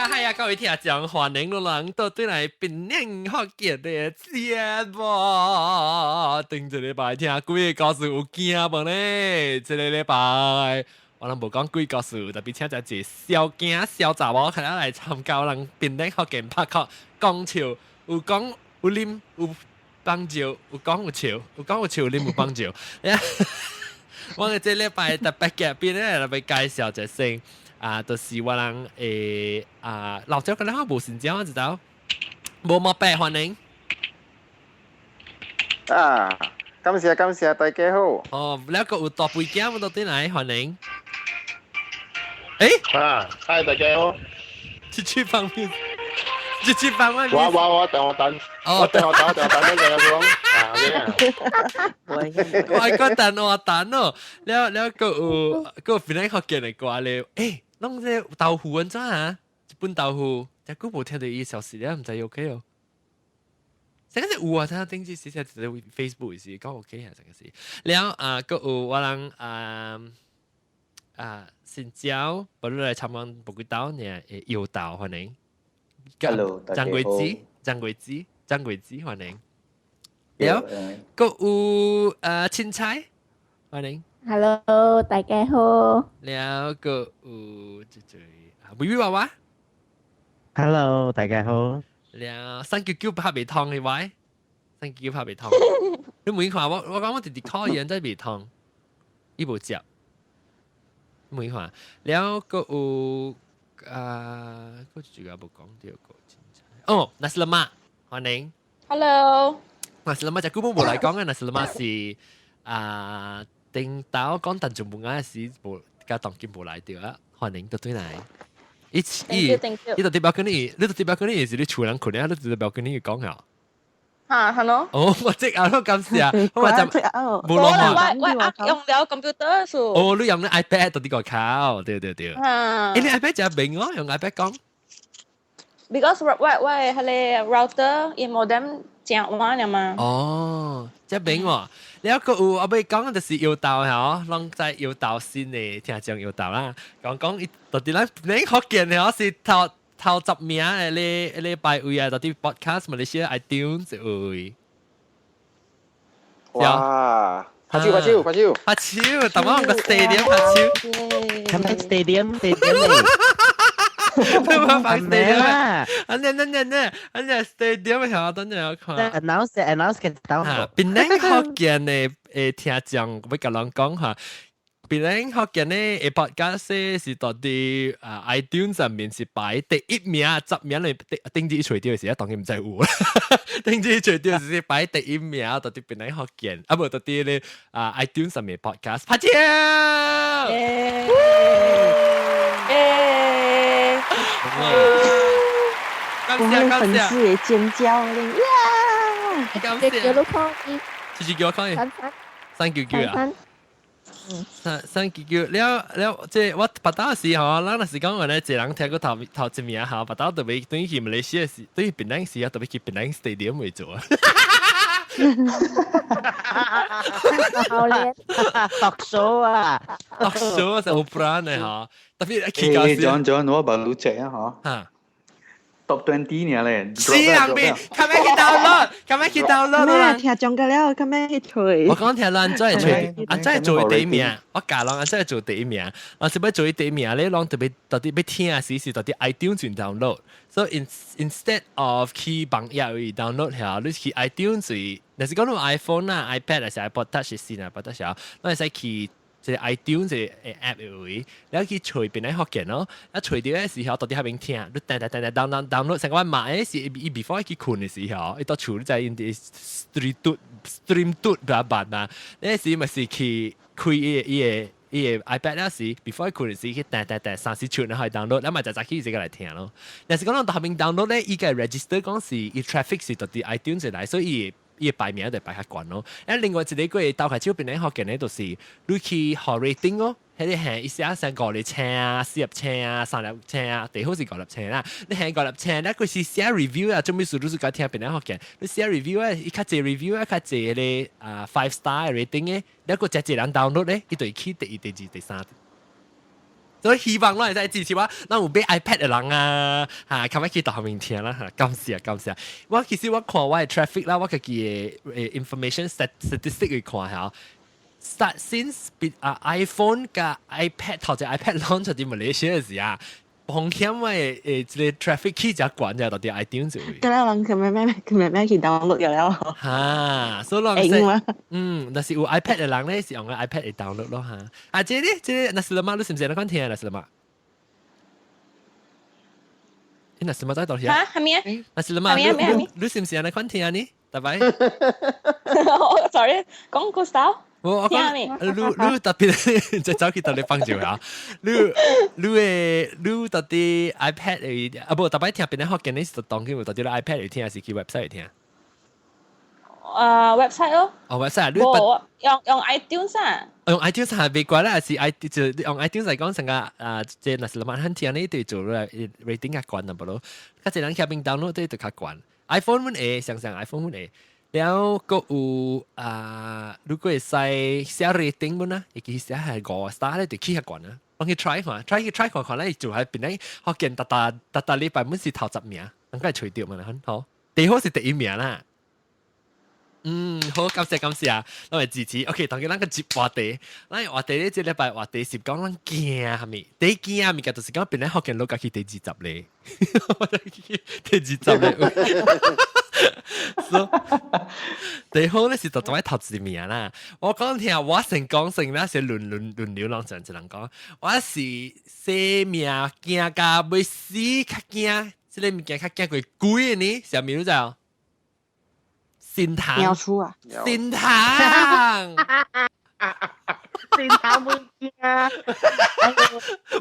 啊係啊，各位聽眾，歡迎攏人到對來檳城福建的節目。頂一禮拜聽鬼故事有驚無呢？這個禮拜我攏無講鬼故事，特別請一個小囝小查某，開來參加咱檳城福建拍殼講笑，有講有啉有幫助，有講有笑，有講有笑，啉有幫助。我哋這禮拜特別嘉賓咧，特別介紹一聲。啊，就是我人啊，老早跟咱無成交，我知道，無毛白歡迎。啊，感謝感謝，大家好。哦，兩個有大背景，我到底來歡迎。欸？啊，嗨，大家好。出去方面，出去方面。我等我等。哦，等我等等等等等講。啊，我個等我等哦，了了個有個檳城福建的歌咧，欸。攏這豆腐按怎啊？一本豆腐，這久無聽到伊消息了，毋知 OK 哦。這個是有啊，他頂次時時在 Facebook 時講 OK 啊，這個是。了啊，閣有我人啊啊新椒，不如來參觀木吉島呢，油豆歡迎。 Hello，張桂子，張桂子，張桂子歡迎。了，閣有青菜，歡迎。 Hello，大家好。了閣有這這微微娃娃。 Hello，大家好。了399拍袂通的位，三九九拍袂通。你問看我，我講我直直 call 伊，真袂通，伊無接。問看，了閣有啊，閣一個無講到個青菜。哦，nasi lemak，歡迎。 Hello。 Nasi lemak 這久無來講啊，nasi lemak 是啊。頂頭講陳仲文啊時無，甲當今無來著啊，歡迎到對來。伊伊伊就代表跟你，你就代表跟你是你厝人困啊，你就代表跟你講啊。嚇，hello。哦，我即刻都感謝，我就無啦，我我用了 computer 數。哦，你用咧 iPad 到啲個考，對對對。啊。欸，你 iPad 真明哦，用 iPad 講。 Because 我我係個 router 伊 modem 正彎了嘛。哦，這明喎。你一個有我欲講就是搖豆吼，攏在搖豆新的聽眾搖豆啦。講講伊到底咱你福建的是頭頭10名的咧咧排位啊，到底 podcast 馬來西亞 iTunes 位。哇！拍手拍手拍手！拍手，大家個 stadium 拍手。係咪 stadium stadium？你冇拍 stadium 啊？啊呢呢呢呢，啊呢 stadium 係等陣我看。 Announce announce 嘅到。檳城福建的聽眾，我欲共人講哈。檳城福建的 podcast 是到底啊 iTunes 上面是排第一名，10名裏頂住隨掉時，當然毋知有啦。頂住隨掉是排第一名，到底檳城福建，啊無到底咧啊 iTunes 上面 podcast 拍掌。欸感謝感粉謝。絲會尖叫咧，呀！感謝。叫你抗議。直接叫我抗議。399啊。399了了，這我捌到時吼，咱若是講話咧，一人聽過頭頭一名吼，捌到特別等於去馬來西亞時，等於檳城時啊，特別去檳城 stadium 會做啊。好咧，讀書啊，讀書就好 brand 的吼，特別去到時。 John John，我幫你 check 啊，嗬。嚇。 Top 20呢咧。死人邊，較咩去 download，較咩去 download 咩聽講過了，較咩去吹。我講聽咱做吹，啊真係做第一名，我教人啊真係做第一名，我是欲做第一名咧，攏特別到底欲聽時是到底 iTunes download。So instead of 去網頁位 download 下，你去 iTunes 位，若是講你 iPhone 啊、iPad 還是 iPod Touch 是啊，iPod Touch 啊，你會使去這個 iTunes 這個 app 位，你去揣檳城福建咯，啊揣著的時候到底遐邊聽，你彈彈彈彈 download download 成個買的是伊 before 去睏的時候，伊到厝你知𪜶佇 stream 嘟 stream 嘟比較慢嘛，那時咪是去開伊個伊個伊個 iPad 了時，before 睏的時去彈彈彈三四寸然後 download，咱嘛就早起這個來聽咯。若是講咱到後面 download 咧，伊個 register 講是伊 traffic 是到底 iTunes 來，所以伊個排名就排較懸咯。啊，另外一個個鬥開手檳城福建咧，就是你去學 rating 哦，彼個係伊寫成五粒星啊、四粒星啊、三粒星啊，最好是五粒星啦。你係五粒星，你佢是寫 review 啊，做咩事都是甲聽檳城福建。你寫 review 啊，伊較濟 review 啊，較濟咧啊 five star rating 嘅，你閣誠濟人 download 咧，伊就會去第一、第二、第三。所以希望攏會使支持我，咱有買 iPad 的人啊，嚇，較欲去大面聽啦嚇，感謝感謝。我其實我看我的 traffic 啦，我家己的information statistic 去看下。Start since 啊 iPhone 佮 iPad 頭隻 iPad launch 佇馬來西亞時啊，風險我的這个 traffic 起誠懸者，到底 iTunes 位。咁人佢咩去 download 咗了。哈，所以人會嗯，若是有 iPad 的人咧，是用个 iPad 來 download 咯哈。啊，這个這个，nasi lemak 你是毋是按呢款聽 nasi lemak？你 nasi lemak 在佗去啊？哈，係咪啊？nasi lemak，你你是毋是按呢款聽呢？大擺。 Sorry，講個 style。我講，你特別就走去佗咧放照嚇，你你的你到底 iPad 會啊無，逐擺聽邊個福建，你是當今有到底 iPad 會聽，還是去 website 會聽？啊，website 咯。哦，website。無用 iTunes 啊。用 iTunes 係袂怪啦，還是 i 就用 iTunes 嚟講，成個啊，這 nasi lemak 肯聽呢，對做咧 rating 較懸淡薄咯。較濟人去邊 download 對就較懸。iPhone 阮會，想想 iPhone 阮會。了閣有啊，如果會使寫 rating 本啊，會記寫係五 star 咧，就起較懸啊。我去 try 看，try 去 try 看看咧，做喺邊咧，福建逐逐逐逐禮拜滿是頭十名，應該係揣著嘛，好，第好是第一名啦。嗯，好，感謝感謝啊，咱來支持。OK，當今咱個接話題，咱話題咧，這禮拜話題是講咱驚啥物？第一驚物件就是講邊咧福建落去第二十咧，第二十咧。所以第好咧是特別頭一名啦。我講聽，我先講先啦，是輪輪輪流攏一人講。我是生命驚甲欲死較驚，這个物件較驚過鬼呢？啥物你知無？神童，鳥鼠啊！神童，神童會驚，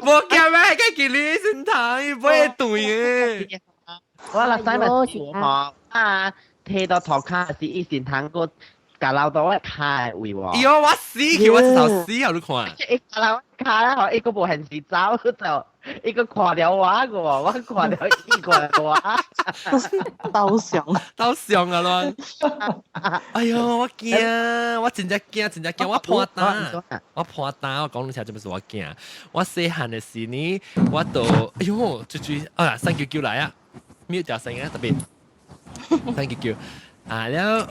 無驚咩？佢叫你神童，伊不會對嘅。我嚟使咪做啊，提到頭殼是伊神童個共留到我跤的位喎。喲，我死去，我一頭死啊！你看。伊共留我跤啦，吼，伊閣無現時走，就伊閣看著我個喎，我看著伊看著我。刀上，刀上啊咯！哎喲，我驚，我真正驚，真正驚，我破膽，我破膽，我講你聽，這不是我驚。我細漢的時呢，我都，哎喲，最最啊，三九九來啊，mute 掉聲啊，特別三九九啊，了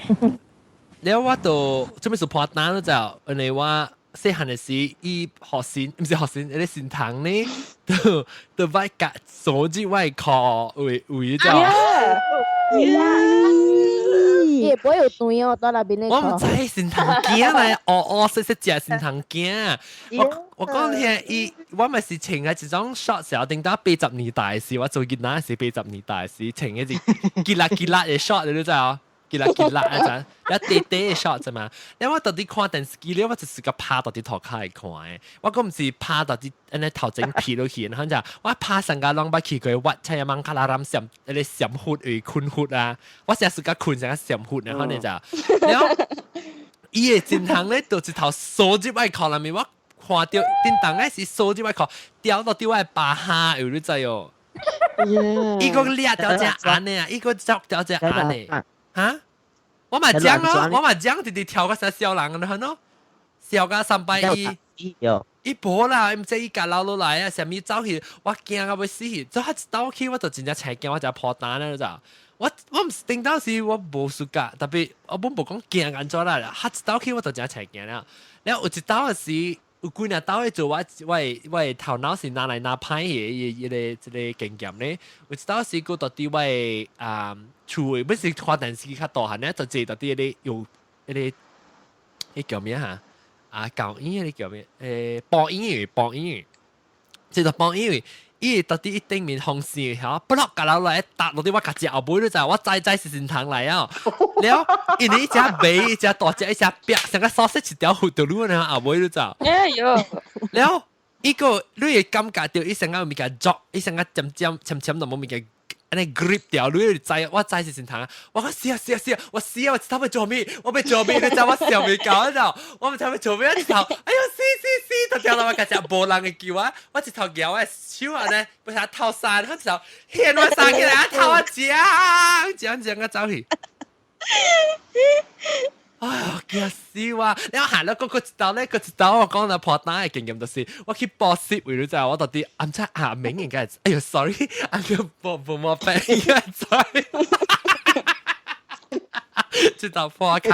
了我都這不是破膽了就，因為我細漢的時，伊學生毋是學生，彼个神童呢，都都愛共鎖入我褲位位就。伊會有斷哦，到那邊咧。我毋知神童囝來，烏烏色色食神童囝。我我講聽伊，我咪是穿的一種 short 時候，頂到80年代時，我做囡仔時八十年代時穿的是吉拉吉拉的 short，你知無？吉拉吉拉啊陣，一短短的 short 啫嘛。因為我到底看電視機咧，我就是個拍到佇塗跤會看的。我閣毋是拍到佇按呢頭前皮落去，然後就我拍上個攏捌去過วัดชยมังคลาราม閃彼个閃佛位困佛啊。我成日個困成個閃佛，然後呢就，然後伊的前行咧，就一頭鎖入我褲內面，我看著叮當的是鎖入我褲，掉落佇我的巴哈，有你知哦？伊閣掠掉隻按的啊，伊閣捉掉隻按的，哈？我嘛講咯，我嘛講，直直跳個啥小人啊，咯，笑甲三百一，伊無啦，毋知伊共留落來啊，啥物走去，我驚到欲死去，做一走去我就真正青驚，我就破膽了，就我我毋是頂當時我無暑假，特別我本無講驚按怎啦，哈一走去我就真青驚了，了有一道的時，有幾若道去做我我的我的頭腦是哪來哪歹的伊個這个經驗咧，有一道時閣到佇我的啊厝的，本是看電視較大漢咧，就坐到佇彼個有彼个，彼叫咩哈？啊，教院彼个叫咩？播音員，播音員，這個播音員，伊到底一頂面風扇嚇，不落共留來搭落佇我家己後尾，你知我知知是神童來啊！了，因為一隻尾，一隻大隻，一隻壁，成個鎖死一條佛條路呢後尾你知？哎喲！了，伊個你會感覺著伊成個有物件作，伊成個尖尖尖尖都無物件。按呢 grip 掉，你會知我知是神童，我講死啊死啊死啊！我死啊！我知欲做咩？我欲做咩？你知我想袂到，你知？我毋知欲做咩？一頭，哎喲死死死！就掉落我家只無人會救我，我一頭舉我手按呢，不是頭衫，我一頭掀我衫起來，頭我講講講個走去。哎呀，驚死我！你行了個個一道咧，個一道我講啦，破單嘅經驗就是，我去報攝為咗就我到底暗知阿明應該，哎呦，sorry，阿個報報冇病，應該 sorry。這道破坑，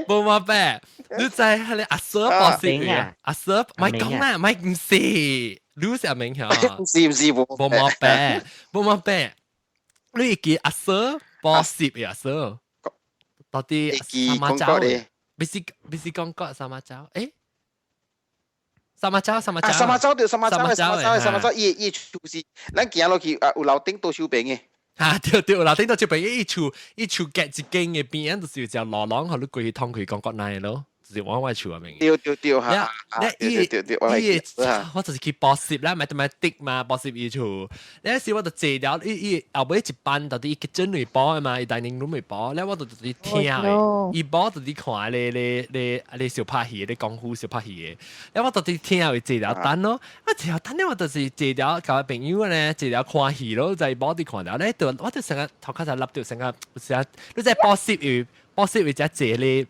冇冇病，你知係你阿 Sir 報攝啊？阿 Sir，咪講啦，咪唔是，你是阿明嚇？是唔是冇冇冇病，冇冇病，你會記阿 Sir 報攝嘅阿 Sir。到底三馬洲，不是講過三馬洲？誒，三馬洲，三馬洲，三馬洲對，三馬洲，三馬洲，三馬洲，伊伊厝是，咱行落去啊，有樓頂多手邊嘅。啊，對對，樓頂多手邊，伊厝伊厝隔一間嘅邊，就是有隻路廊，予你過去通開講國內咯。就是我我厝入面。對對對嚇，你伊對對，伊我就是去報攝啦，咪咪滴嘛，報攝伊厝。你時我就坐了，伊伊後尾一班到底伊 kitchen 裏播嘛，伊 dining room 裏播，咧我就佇聽嘅，伊播就佇看咧咧咧咧小拍戲，咧功夫小拍戲嘅。咧我就佇聽伊坐了等咯，啊坐了等咧我就是坐了交朋友咧，坐了看戲咯，在播佇看了咧，就我就成個頭殼就笠到成個，成你在報攝伊報攝伊只坐咧。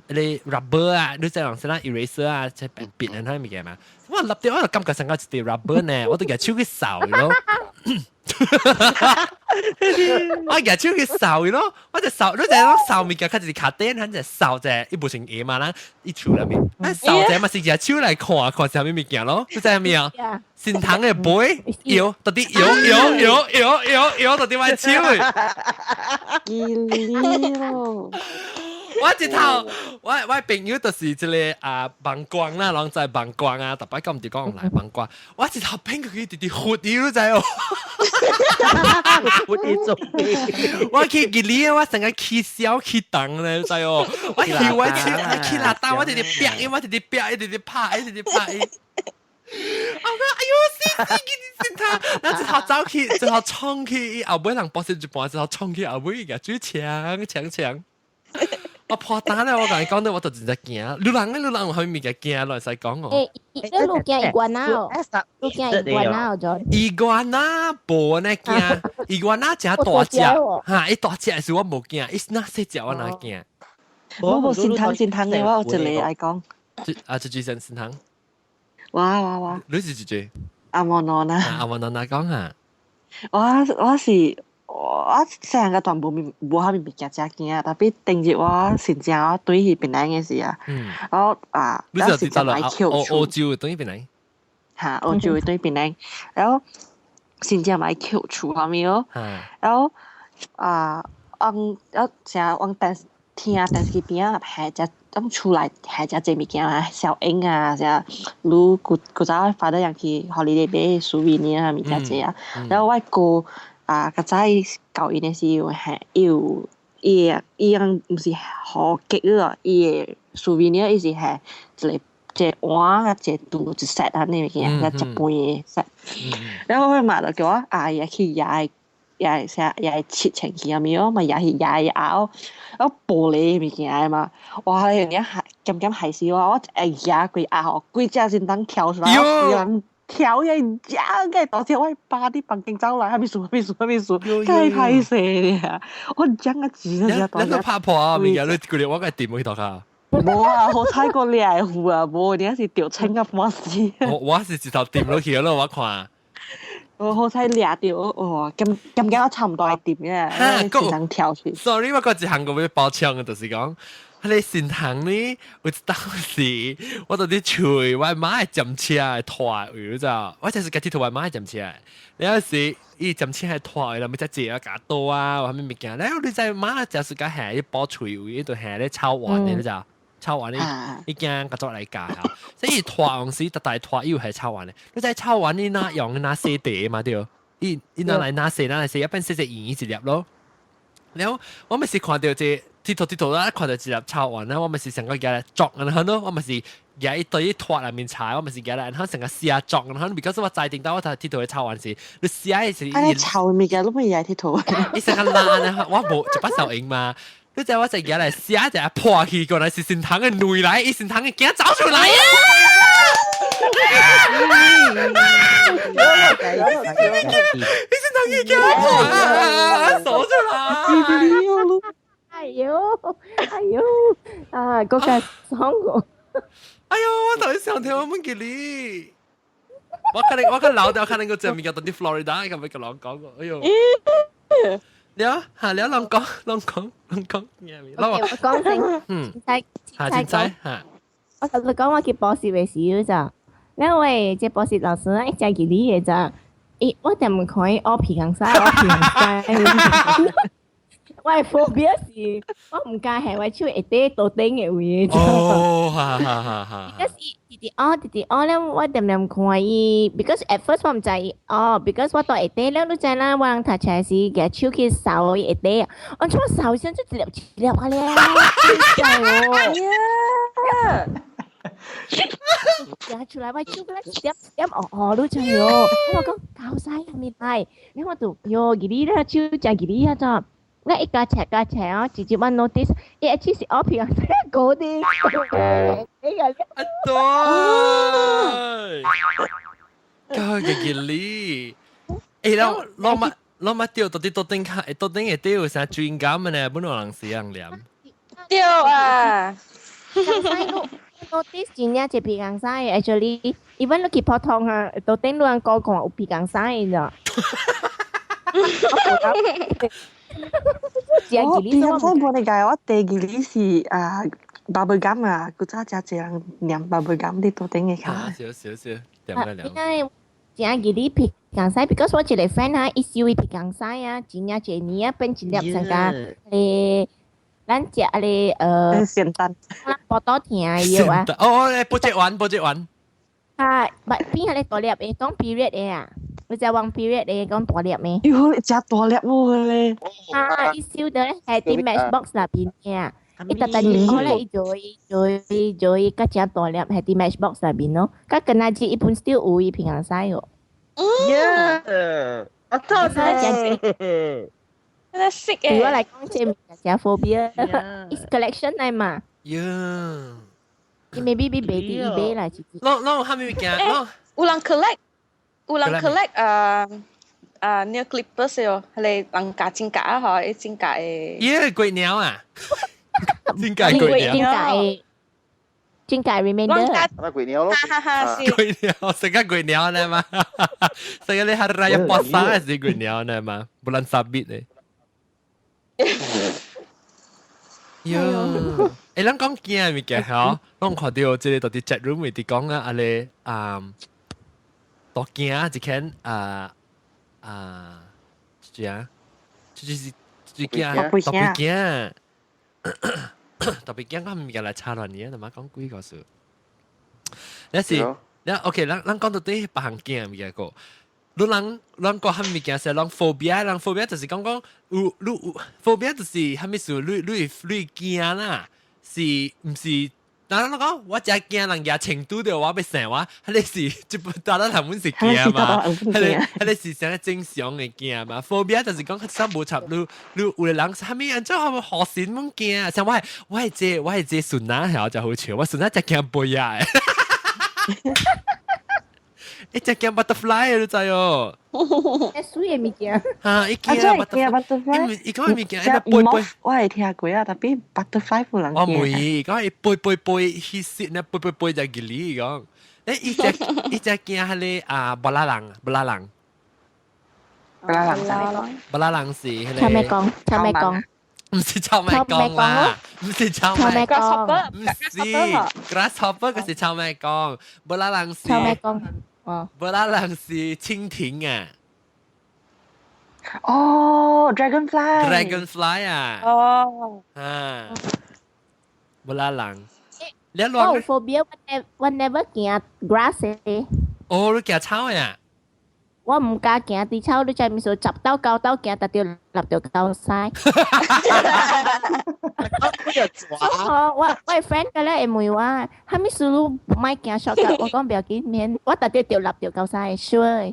你 rubber 啊，你知人先啦 eraser 啊，即係別人睇物件嘛。我笠掉我就感覺成個一條 rubber 呢，我都舉手去掃咯。我舉手去掃咯，我就掃，你知講掃物件，較就是卡頂，咱就掃者，伊無成鞋嘛啦，伊厝內面，啊掃者嘛是舉手來看看啥物物件咯，你知咩啊？新塘的杯搖，到底搖搖搖搖搖搖，到底我手的。記咯。我一頭，我我朋友就是一個啊曝光啦，攏在曝光啊，逐擺講毋對講來曝光。我一頭變過去直直佛伊，你知哦？佛伊做咩？我去吉利，我成個起痟起重咧，你知哦？我去我去起拉單，我直直逼伊，我直直逼伊，直直拍伊，直直拍伊。我講哎呦，死死死他，然後一頭走去，一頭衝去，伊後尾人報攝一半，一頭衝去後尾個最搶搶搶。我破單咧，我共你講到我就真正驚。你人咧，你人有啥物物件驚？亂使講哦。欸，你驚 iguana 哦？你驚 iguana 哦？ iguana 無呢驚，iguana 誠大隻，哈！伊大隻時我無驚，伊那細隻我哪驚。我無善堂善堂嘅，我有一個愛講。啊，這句先善堂。哇哇哇！你是幾句？阿莫諾娜。阿莫諾娜講啊。我我是。我細漢個段無物無啥物物件誠驚，特別頂日我先正我對去檳城嘅時啊，我啊，你是佇倒落澳澳洲對去檳城？哈，澳洲對檳城，然後先正買扣厝後面咯，然後啊，往我成往電聽電視機邊仔下只當厝內下誠濟物件啊，小櫻啊，啥，如古古早發得人去 holiday 買 souvenir 啊，物件濟啊，然後我哥。啊，較早教伊的時有係有伊個伊樣毋是好極咯，伊個 souvenir 伊是係一個一個碗啊，一個櫥一 set 按呢物件，個食飯的 set。然後我媽就叫我阿爺去爺爺啥爺切清氣啊物，我嘛爺去爺咬，我玻璃物件嘛，哇！你嚇咁咁害死我，我會壓規壓，規隻先當跳出來，規人。跳嘢講嘅，當時我爸佇房間走來，啥物事啥物事啥物事，太歹勢咧！我講個字都你都拍破啊！物件你規日我個掂去頭殼。無啊，好彩個掠糊啊，無你是著穿個半死。我我是一頭掂落去咯，我看。我好彩掠著，哇！咁咁啱我差唔多會掂嘅，只能跳去。 Sorry，我個一項個欲包槍嘅，就是講。彼个新塘呢，有一當時我佇咧揣我媽的針車的拖位，你知影？我就是家己佇我媽的針車，了時伊針車的拖位啦，咪才借啊夾刀啊，啥物物件。了你知媽就是甲下伊補喙位，伊就下咧炒丸的，你知影？炒丸伊驚甲做來教嚇，所以伊拖往時逐大拖伊有下炒丸的。你知炒丸你若用若洗茶嘛對？伊伊拿來拿洗拿來洗，一般洗洗圓一粒咯。了我咪是看著這。鐵頭鐵頭啦，看到一粒臭丸啦，我咪是成個舉來作然後咯，我咪是舉一堆拖內面柴，我咪是舉來然後成個試下作，然後because 我知定到我睇鐵頭的臭丸是，你試下是。啊！你臭物件攏袂舉鐵頭。伊成個爛啊！我無一把手用嘛，你知我就舉來試下一下破去過來是新塘的內來，伊新塘的驚走出來啊！伊新塘的驚破啊！走出來！哎呦，哎呦，啊，嗰個爽過。哎呦，我頭先想聽我問佢你，我可能我可老掉，可能個正面到啲 Florida 咁樣個人講過，哎呦。了嚇，了人講，人講，人講，我講先，嚇，凊彩嚇。我同你講，我去補習的時候就，因為這補習老師一講佢你的就，咦，我點看伊烏皮共使，烏皮共使。我的 phobia 是，我毋敢下我手會佇桌頂的位。哦，哈哈哈哈。就是直直烏，直直烏咧，我點點看伊，because at first 我毋知伊哦，because 我蹛下底了，你知啦，我人讀冊時舉手去掃伊下底，我怎掃先就一粒一粒啊咧，哦。行出來，我手咧一點一點哦哦，你知哦。我講搞晒係咪來？你我就喲，吉你咧手真吉你啊咋？我一加斜加斜哦，直接我 notice，伊一次是烏皮啊，嗰啲，哎呀，啊對，搞個吉你，欸，咱咱嘛咱嘛掉到底桌頂卡，桌頂會掉有啥專感的呢？本來人是樣念。對啊。 notice 真正一鼻共屎，actually even 你去普通啊，桌頂你人講講有鼻共屎咋。我鼻共屎無理解，我第二日是啊 bubble gum 啊，古早真濟人念 bubble gum 佇桌頂的跤。少少少，點個兩。因為真記你鼻共屎，because 我一個 friend 啊，伊收伊鼻共屎啊，真正一年啊變一粒成個誒。咱食咧仙丹，腹肚疼的藥啊。哦哦，補這丸，補這丸。啊，唔邊係咧大粒的，講 period 的啊，你知講 period 的講大粒咩？喲，食大粒喎咧。啊，伊收到係佇 matchbox 內邊嘅啊，伊特特日我咧，伊做做做較正大粒係佇 matchbox 內邊咯，較今仔日伊本 still 有伊平常使哦。耶！我操！真係識對我來講，這物件 phobia，is collection 來嘛。呀！伊 maybe 比賣佇 eBay 啦，是。攏攏有啥物物件？有人 collect，有人 collect 啊啊 nail clippers 哦，係人夾真夾啊，嗬，真夾的。耶，鬼鳥啊！真夾鬼鳥。真夾 remainder。那鬼鳥咯。哈哈，是。鬼鳥，成個鬼鳥呢嘛？成個你係 raya puasa 是鬼鳥呢嘛？bulan sabit 咧。喲，欸，咱講驚物件吼，攏看到這個到佇 chat room 裡佇講啊，啊咧啊，大驚一間啊啊，這啊，就是就是驚特別驚，特別驚，我物件來插亂嘢，同埋講鬼故事。你是，你 OK，咱咱講到底別項驚物件個。你人人講啥物件是人 phobia，人 phobia 就是講講有你有 phobia 就是啥物事，你你你驚啦，是毋是？但係我講，我真驚人家程度的我欲生我，彼個是就不達到他們是驚嘛，彼個彼個是啥正常的驚嘛。phobia 就是講較無插你你有的人啥物按怎學學神門驚，像我係我係這我係這孫仔係就好笑，我孫仔真驚飛仔。一隻驚 butterfly 你知哦？欸，水的物件。嚇！伊驚 butterfly，伊講物件，伊飛飛。我會聽過啊，tapi butterfly 無人我唔會，講伊飛飛飛，彼時呢飛飛飛就吉利講。欸，伊隻伊隻驚彼個啊，白拉人，白拉人。白拉人，白拉人是彼個。臭咩講？臭咩講？唔是臭米講啦，唔是臭米講，唔是 grasshopper，嗰是臭米講，白拉人是。臭咩講？哦，白拉人是蜻蜓啊。哦，dragonfly。 dragonfly 啊。哦。啊。白拉人。你我有 phobia，我 never 驚 grass 的。哦，你驚草呀？我毋敢行佇草，你知毋是10斗9斗行，特著立著狗屎。哦，我我 friend 個咧會問我，啥物事你莫行 shortcut，我講不要緊，免我特著著立著狗屎，sure。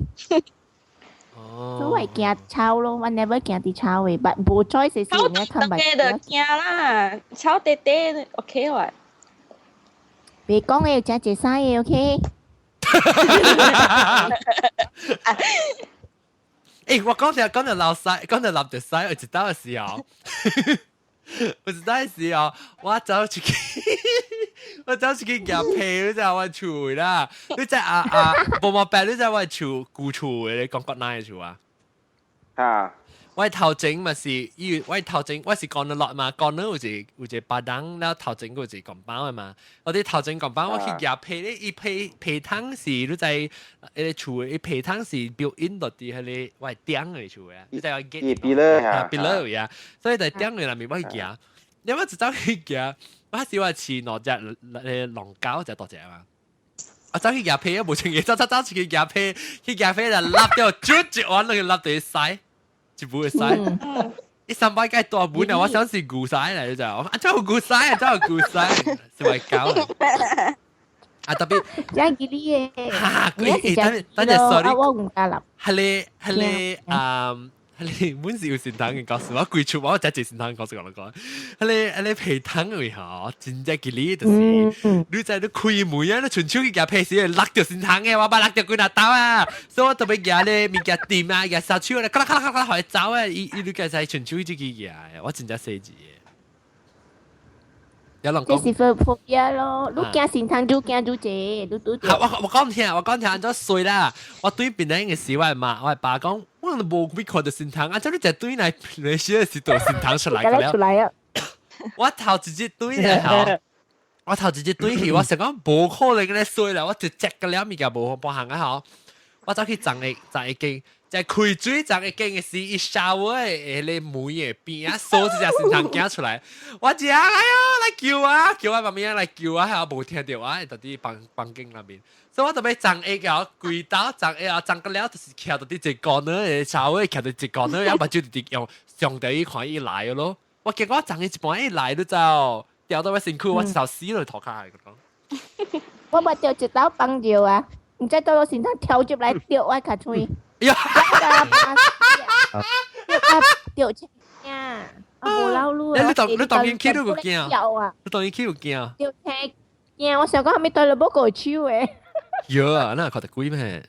哦。所以我會驚草咯，我 never 行佇草的，but 無 choice 是應該看白。草就驚啦，草短短 OK 喎。別講的，真濟屎的 OK。欸，我講著講著流屎，講著流著屎，有一道的時候，有一擺時哦，我走出去夾被，你知我厝啦，你知啊啊，無無白，你知我厝舊厝的，你講國內的厝啊？啊。我頭前嘛是，伊我頭前我是講得落嘛，講得有一個巴當，了頭前有一個鋼板的嘛。我啲頭前鋼板我去夾被咧，伊被被筒是你知，迄個厝伊被筒是 built in 落佇彼個我頂的厝的，你知我 get 比了啊，比了呀，所以在頂的內面我去夾，你我一走去夾，我是我飼兩隻龍狗，一隻大隻嘛。我走去夾被啊，無穿嘅，走走走出去夾被，去夾被就笠掉，捽一碗落去笠佇屎。一杯會使，一三擺該大本啊！我想是牛屎嚟就，啊真有牛屎啊，真有牛屎，是咪狗？啊特別，真吉利嘅，哈，佢等等陣，sorry，我唔敢立。係你係你啊，係你本是有善堂嘅故事，我規厝我只一善堂嘅故事講嚟講，係你皮糖為何真正吉利就是，你知你開門啊，你伸手去夾皮時，落著善堂嘅，我捌落著幾若刀啊，所以我特別夾咧物件掂啊，夾殺手咧，咔啦咔啦咔啦，予伊走啊，伊伊你計使伸手去夾，我真正細緻嘅。有人這是 phobia 咯，你驚善堂就驚就這，你拄著。我講聽，我講聽，按怎衰啦？我對邊個嘅時，我媽，我爸講，我都無必看到善堂，按怎你就對來來時是到善堂出來個了。出來啊！我頭直接對來，我頭直接對去，我想講無可能咧衰啦，我就食個了物件無半項啊吼，我走去撞一撞一間，在開水撞一間嘅時，伊 shower 的迄個門的邊啊，鎖一隻善堂行出來，我講哎喲來救我，叫我媽咪來救我，還無聽到我，到佇房房間內面，所以我特別撞一個規刀撞一啊，撞個了就是徛到佇一個呢，shower 徛到一個呢，也目睭直直用上帝看伊來咯。我結果撞伊一半伊來都走，掉到我身軀，我一頭死落塗跤來講。我捌掉一刀放尿啊，毋知倒落身體跳入來掉我跤喙。呀！掉掉啊！啊無老路啊！你當然去你有驚啊！你當然去有驚。掉聽驚，我想講係咪對了無過手的？有啊，那看到鬼咩？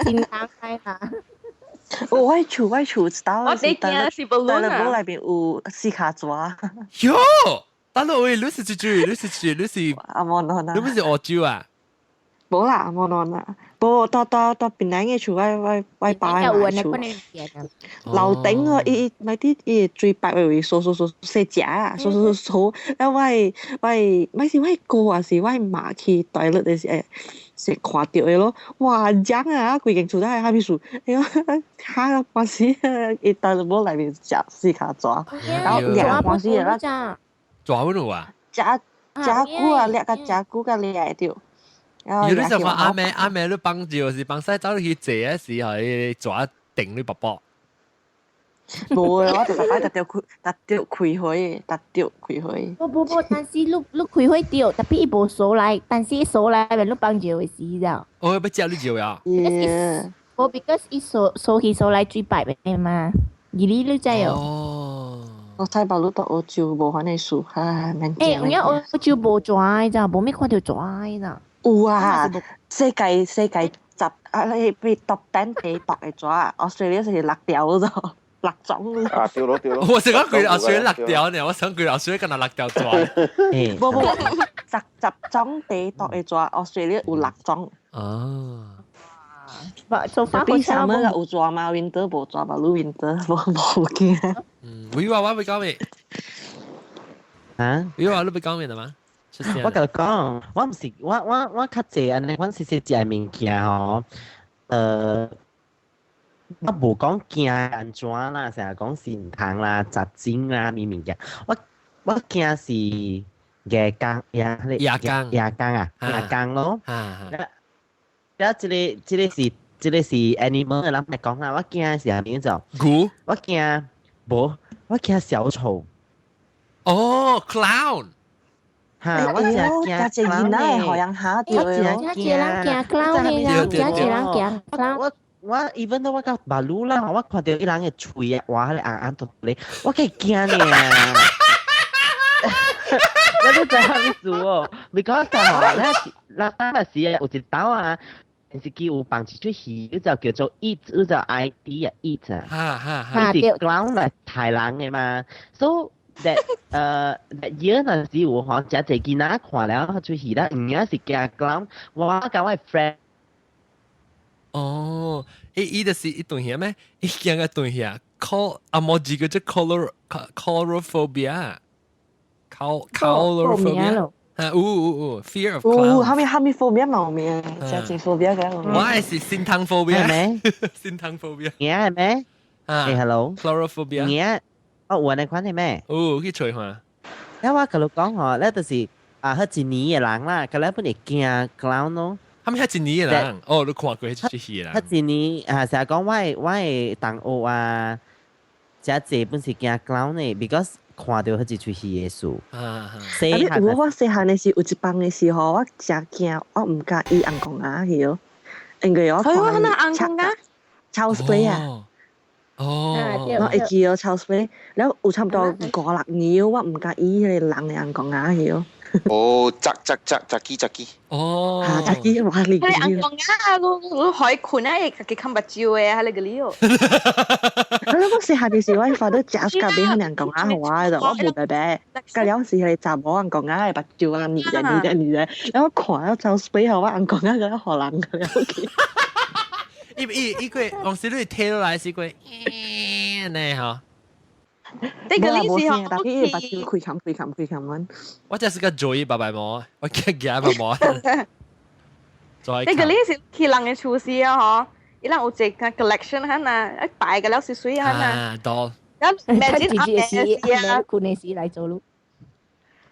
真難開啦！我厝知道，我哋驚是 balloon 啊！內邊有四跤蛇。喲，大佬喂，你是住住，你是住，你是阿莫諾你不是澳洲啊？無啦，阿莫諾啦，無到到到檳榔的厝，我爸的厝。樓頂哦，伊伊咪啲伊水擺位掃掃掃洗食啊，掃掃掃掃，啊我我咪是我哥還是我媽去 toilet 的時，是看到的咯，哇髒啊！規間厝都係蝦米事？哎呦，嚇半死，伊 toilet 內面食四跤蛇，然後掠半死啦。蛇嗰度啊？食食久啊，掠甲食久甲掠會著。有你就話阿妹阿妹你幫住是幫西走去坐嗰時候，蛇定你卜卜。無啊，我就逐擺特著開，特著開火，特著開火。無無無，但是你你開火著，特別伊無鎖來，但是伊鎖來，咪你幫住的時了。哦，欲食你尿啊？無，because 伊鎖鎖去鎖來水擺的嘛，而你你知哦。哦。我睇白你到澳洲無番的事，唉，免驚。欸，有影澳洲無蛇的咋，無咩看著蛇的咋。有啊，世界十啊，你被 top 10 第毒的蛇，Australia 是六條咗，六種。啊，對咯對咯。我想講佢澳洲六條呢，我想佢澳洲敢若六條蛇。無無，10種第毒的蛇，Australia 有六種。哦。做法比啥物有蛇嘛？Winter 無蛇，嘛？你 winter 無無驚。嗯，你話我會講咩？啊？你話你會講咩的嗎？我共你講，我毋是我較濟按呢，阮細細食的物件吼，我無講驚按怎啦，成日講善堂啦、雜精啦，物物件，我驚是夜工夜夜工夜工啊，夜工咯。啊，這個是 animal 的人來講啦，我驚是啥物就？牛？我驚無，我驚小丑。哦，clown。嚇！我真驚真濟囡仔會予人嚇著我真濟人驚 clown 的啦，真濟人驚 clown。我 even though 我到馬路啦，我看著伊人的喙啊，哇，彼個紅紅塗咧，我計驚呢。我都知啥意思哦？你講就吼，咱咱當時有一道啊，電視機有放一出戲，就叫做 It，就 IT 啊 It 啊，哈哈哈，是 clown 來刣人的嘛，so that that year 那時有吼，誠濟囡仔看了彼齣戲啦，有影是驚 clown，我佮我 friend。哦，伊就是伊頓遐咩？伊驚個頓遐，call 啊無字叫做 color coulrophobia，coulrophobia。啊，有有有，fear of clown。有，啥物啥物 phobia 嘛有名，真濟 phobia 嘅。我係是心痛 phobia。係咩？心痛 phobia。驚係咩？啊，hello。 Chlorophobia。驚，哦，有按呢款係咩？有去揣看。咧我佮你講吼，咧就是啊，彼一年的人啦，佢咧本會驚 clown 咯。他們彼一年的人，哦，你看過彼出戲啦？彼一年啊，成日講我的同學啊，誠濟本是驚 clown 的，because 看著彼一出戲的事。啊，細漢我細漢的時有一放的時候，我誠驚，我毋敢醫紅公仔去哦，因為我看紅公仔 Child's Play 啊。哦，我會記哦，Child's Play，了有差不多五六年，我毋敢醫彼個人的紅公仔去哦。哦，扎扎扎扎機扎機。哦，嚇扎機我嚟。彼個紅公仔啊，你你可以困啊，家己崁目睭的，彼個哩哦。我細漢的時，我發到食咖啡，彼紅公仔予我的，我無白白。佮了是彼個查某紅公仔的目睭啊，膩者膩者膩者，然後我看了 Child's Play 予我紅公仔佮予人個了去。伊伊伊個，當時你聽落來是個，呢吼。這個你是吼，但是伊目睭開冚開冚開冚阮。我這是個嘴白白毛，我驚驚白毛。這個你是去人的厝時啊，吼，伊人有一個 collection 哈呐，一擺個了水水哈呐。啊，多。然後每自己的時，阿妹困的時來做咯。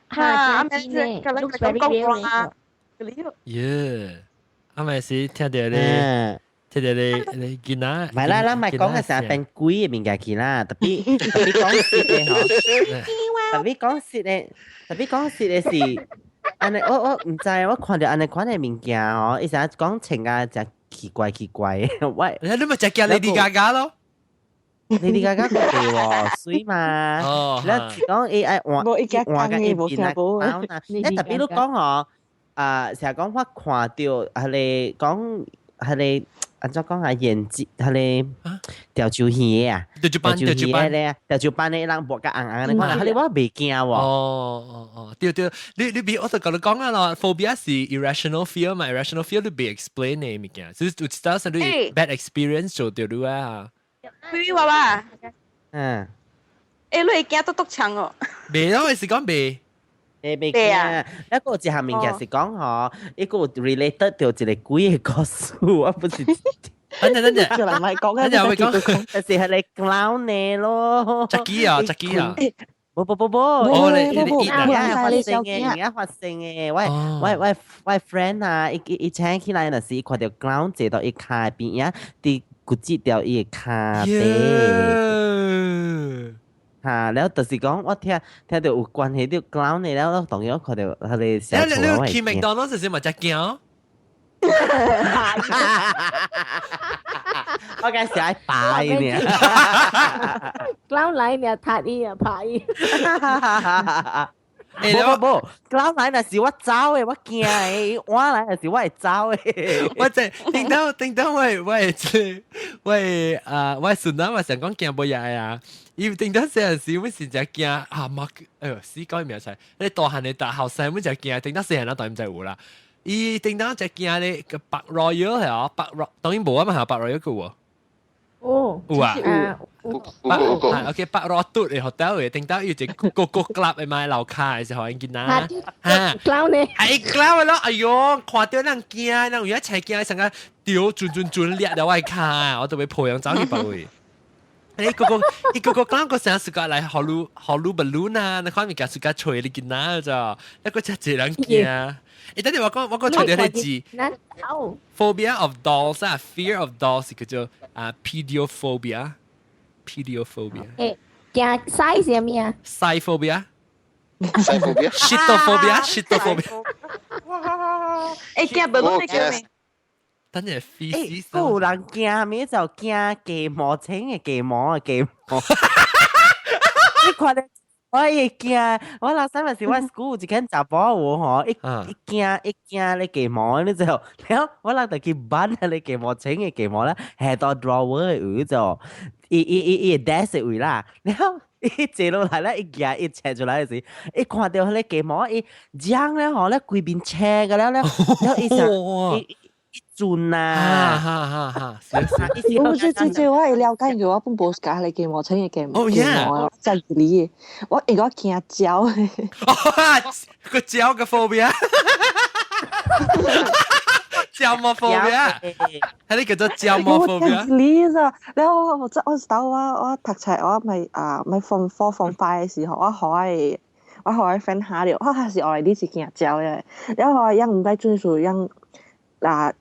哈，阿妹是，looks very real 啊。耶，阿妹是聽著咧。聽著你你囡仔，唔係啦，咱咪講嘅成日變鬼嘅物件去啦，特別特別講實的吼，特別講實的，特別講實的是，按呢我我毋知，我看著按呢款的物件吼，伊成日講穿啊，誠奇怪奇怪的，我你咪就驚 Lady Gaga 咯，Lady Gaga 對喎，水嘛，哦，你講伊愛換換個一邊啊，你特別你講吼，啊，成日講我看著彼个講彼个。按怎講啊？眼睛，彼个吊酒耳的啊，吊酒班，吊酒班咧，吊酒班的人摸甲紅紅的，看，彼个我袂驚喎。哦哦哦，對對，你你別我就共你講啊咯，phobia 是 irrational fear 嘛，irrational fear 你袂 explain 的物件，就是有一道是你 bad experience 做著你啊。對娃娃。嗯。欸，你會驚篤篤槍哦？袂咯，是講袂。會袂驚，一個一項物件是講吼，一個 related 到一個鬼的故事，我不是。等陣等陣，叫人咪講等陣會講，就是彼个 clown 呢咯。 Chucky 啊，Chucky 啊。無無無無，哦你你而家發生的，而家發生的，我我我我 friend 啊，伊伊請起來若是看著 clown 坐到伊跤邊仔，佇骨折著伊的跤底。嚇！了就是講，我聽聽著有關係著 clown 的了，我當然看著彼个小你你去麥當勞時嘛才驚？我梗是愛拜呢。 clown 來呢，踢伊啊，拍伊。無無無，clown 來若是我走的，我驚的；我來若是我會走的。我這頂到頂到我我這我啊我孫仔嘛想講驚無嘢啊。伊頂到細漢時，阮是誠驚啊！媽，哎喲，死講伊名出來。你大漢的大後生，阮誠驚。頂到細漢咱當然毋知有啦。伊頂到誠驚咧個 Park Royal 係哦，Park Royal 當然無啊嘛，係 Park Royal 個有。哦，有啊，有有有。 OK， Park Royal 的 hotel 嘅，頂到有一個個個 club 的嘛，樓跤的時候，𪜶囡仔嚇，clown 呢？哎，clown 咯，哎喲，看著人驚，人有影齊驚，成個丟準準準掠著我的跤，我都欲抱人走去別位。你個個一個個講個成時間來學擼學擼 balloon 啊，你看物件時間吹你囡仔咋，一個真濟人驚。欸，等陣我講我講出條個字，phobia of dolls 啊，fear of dolls 叫做啊 pediophobia，pediophobia。欸，驚屎是啥物啊？屎 phobia。 Shitophobia，shitophobia。欸，驚 balloon 驚咩？等陣 feces。有人驚咩就驚雞毛青的雞毛啊雞毛。你看咧，我會驚，我老細咪是我 school 一間查某有吼，伊驚你雞毛，你知道？了我人就去挽你雞毛清嘅雞毛咧，係到 drawer 嘅位就，伊伊伊伊 desk 嘅位啦，了伊坐落來咧，伊舉伊扯出來時，伊看到彼个雞毛，伊漿咧吼，咧規面青個了了，了伊想伊伊陣啊，哈哈哈！我這這這我會了解，因為我本無喜歡彼個雞毛清嘅雞毛，哦 yeah，真係你，我因為我驚鳥。個鳥嘅 phobia，鳥毛 phobia，係你叫做鳥毛 phobia。你咋？然後我我知道我讀冊我咪啊咪 form four form five 嘅時候，我予我 friend 嚇著，我還是後來你是驚鳥嘅，然後我樣毋知准數樣啊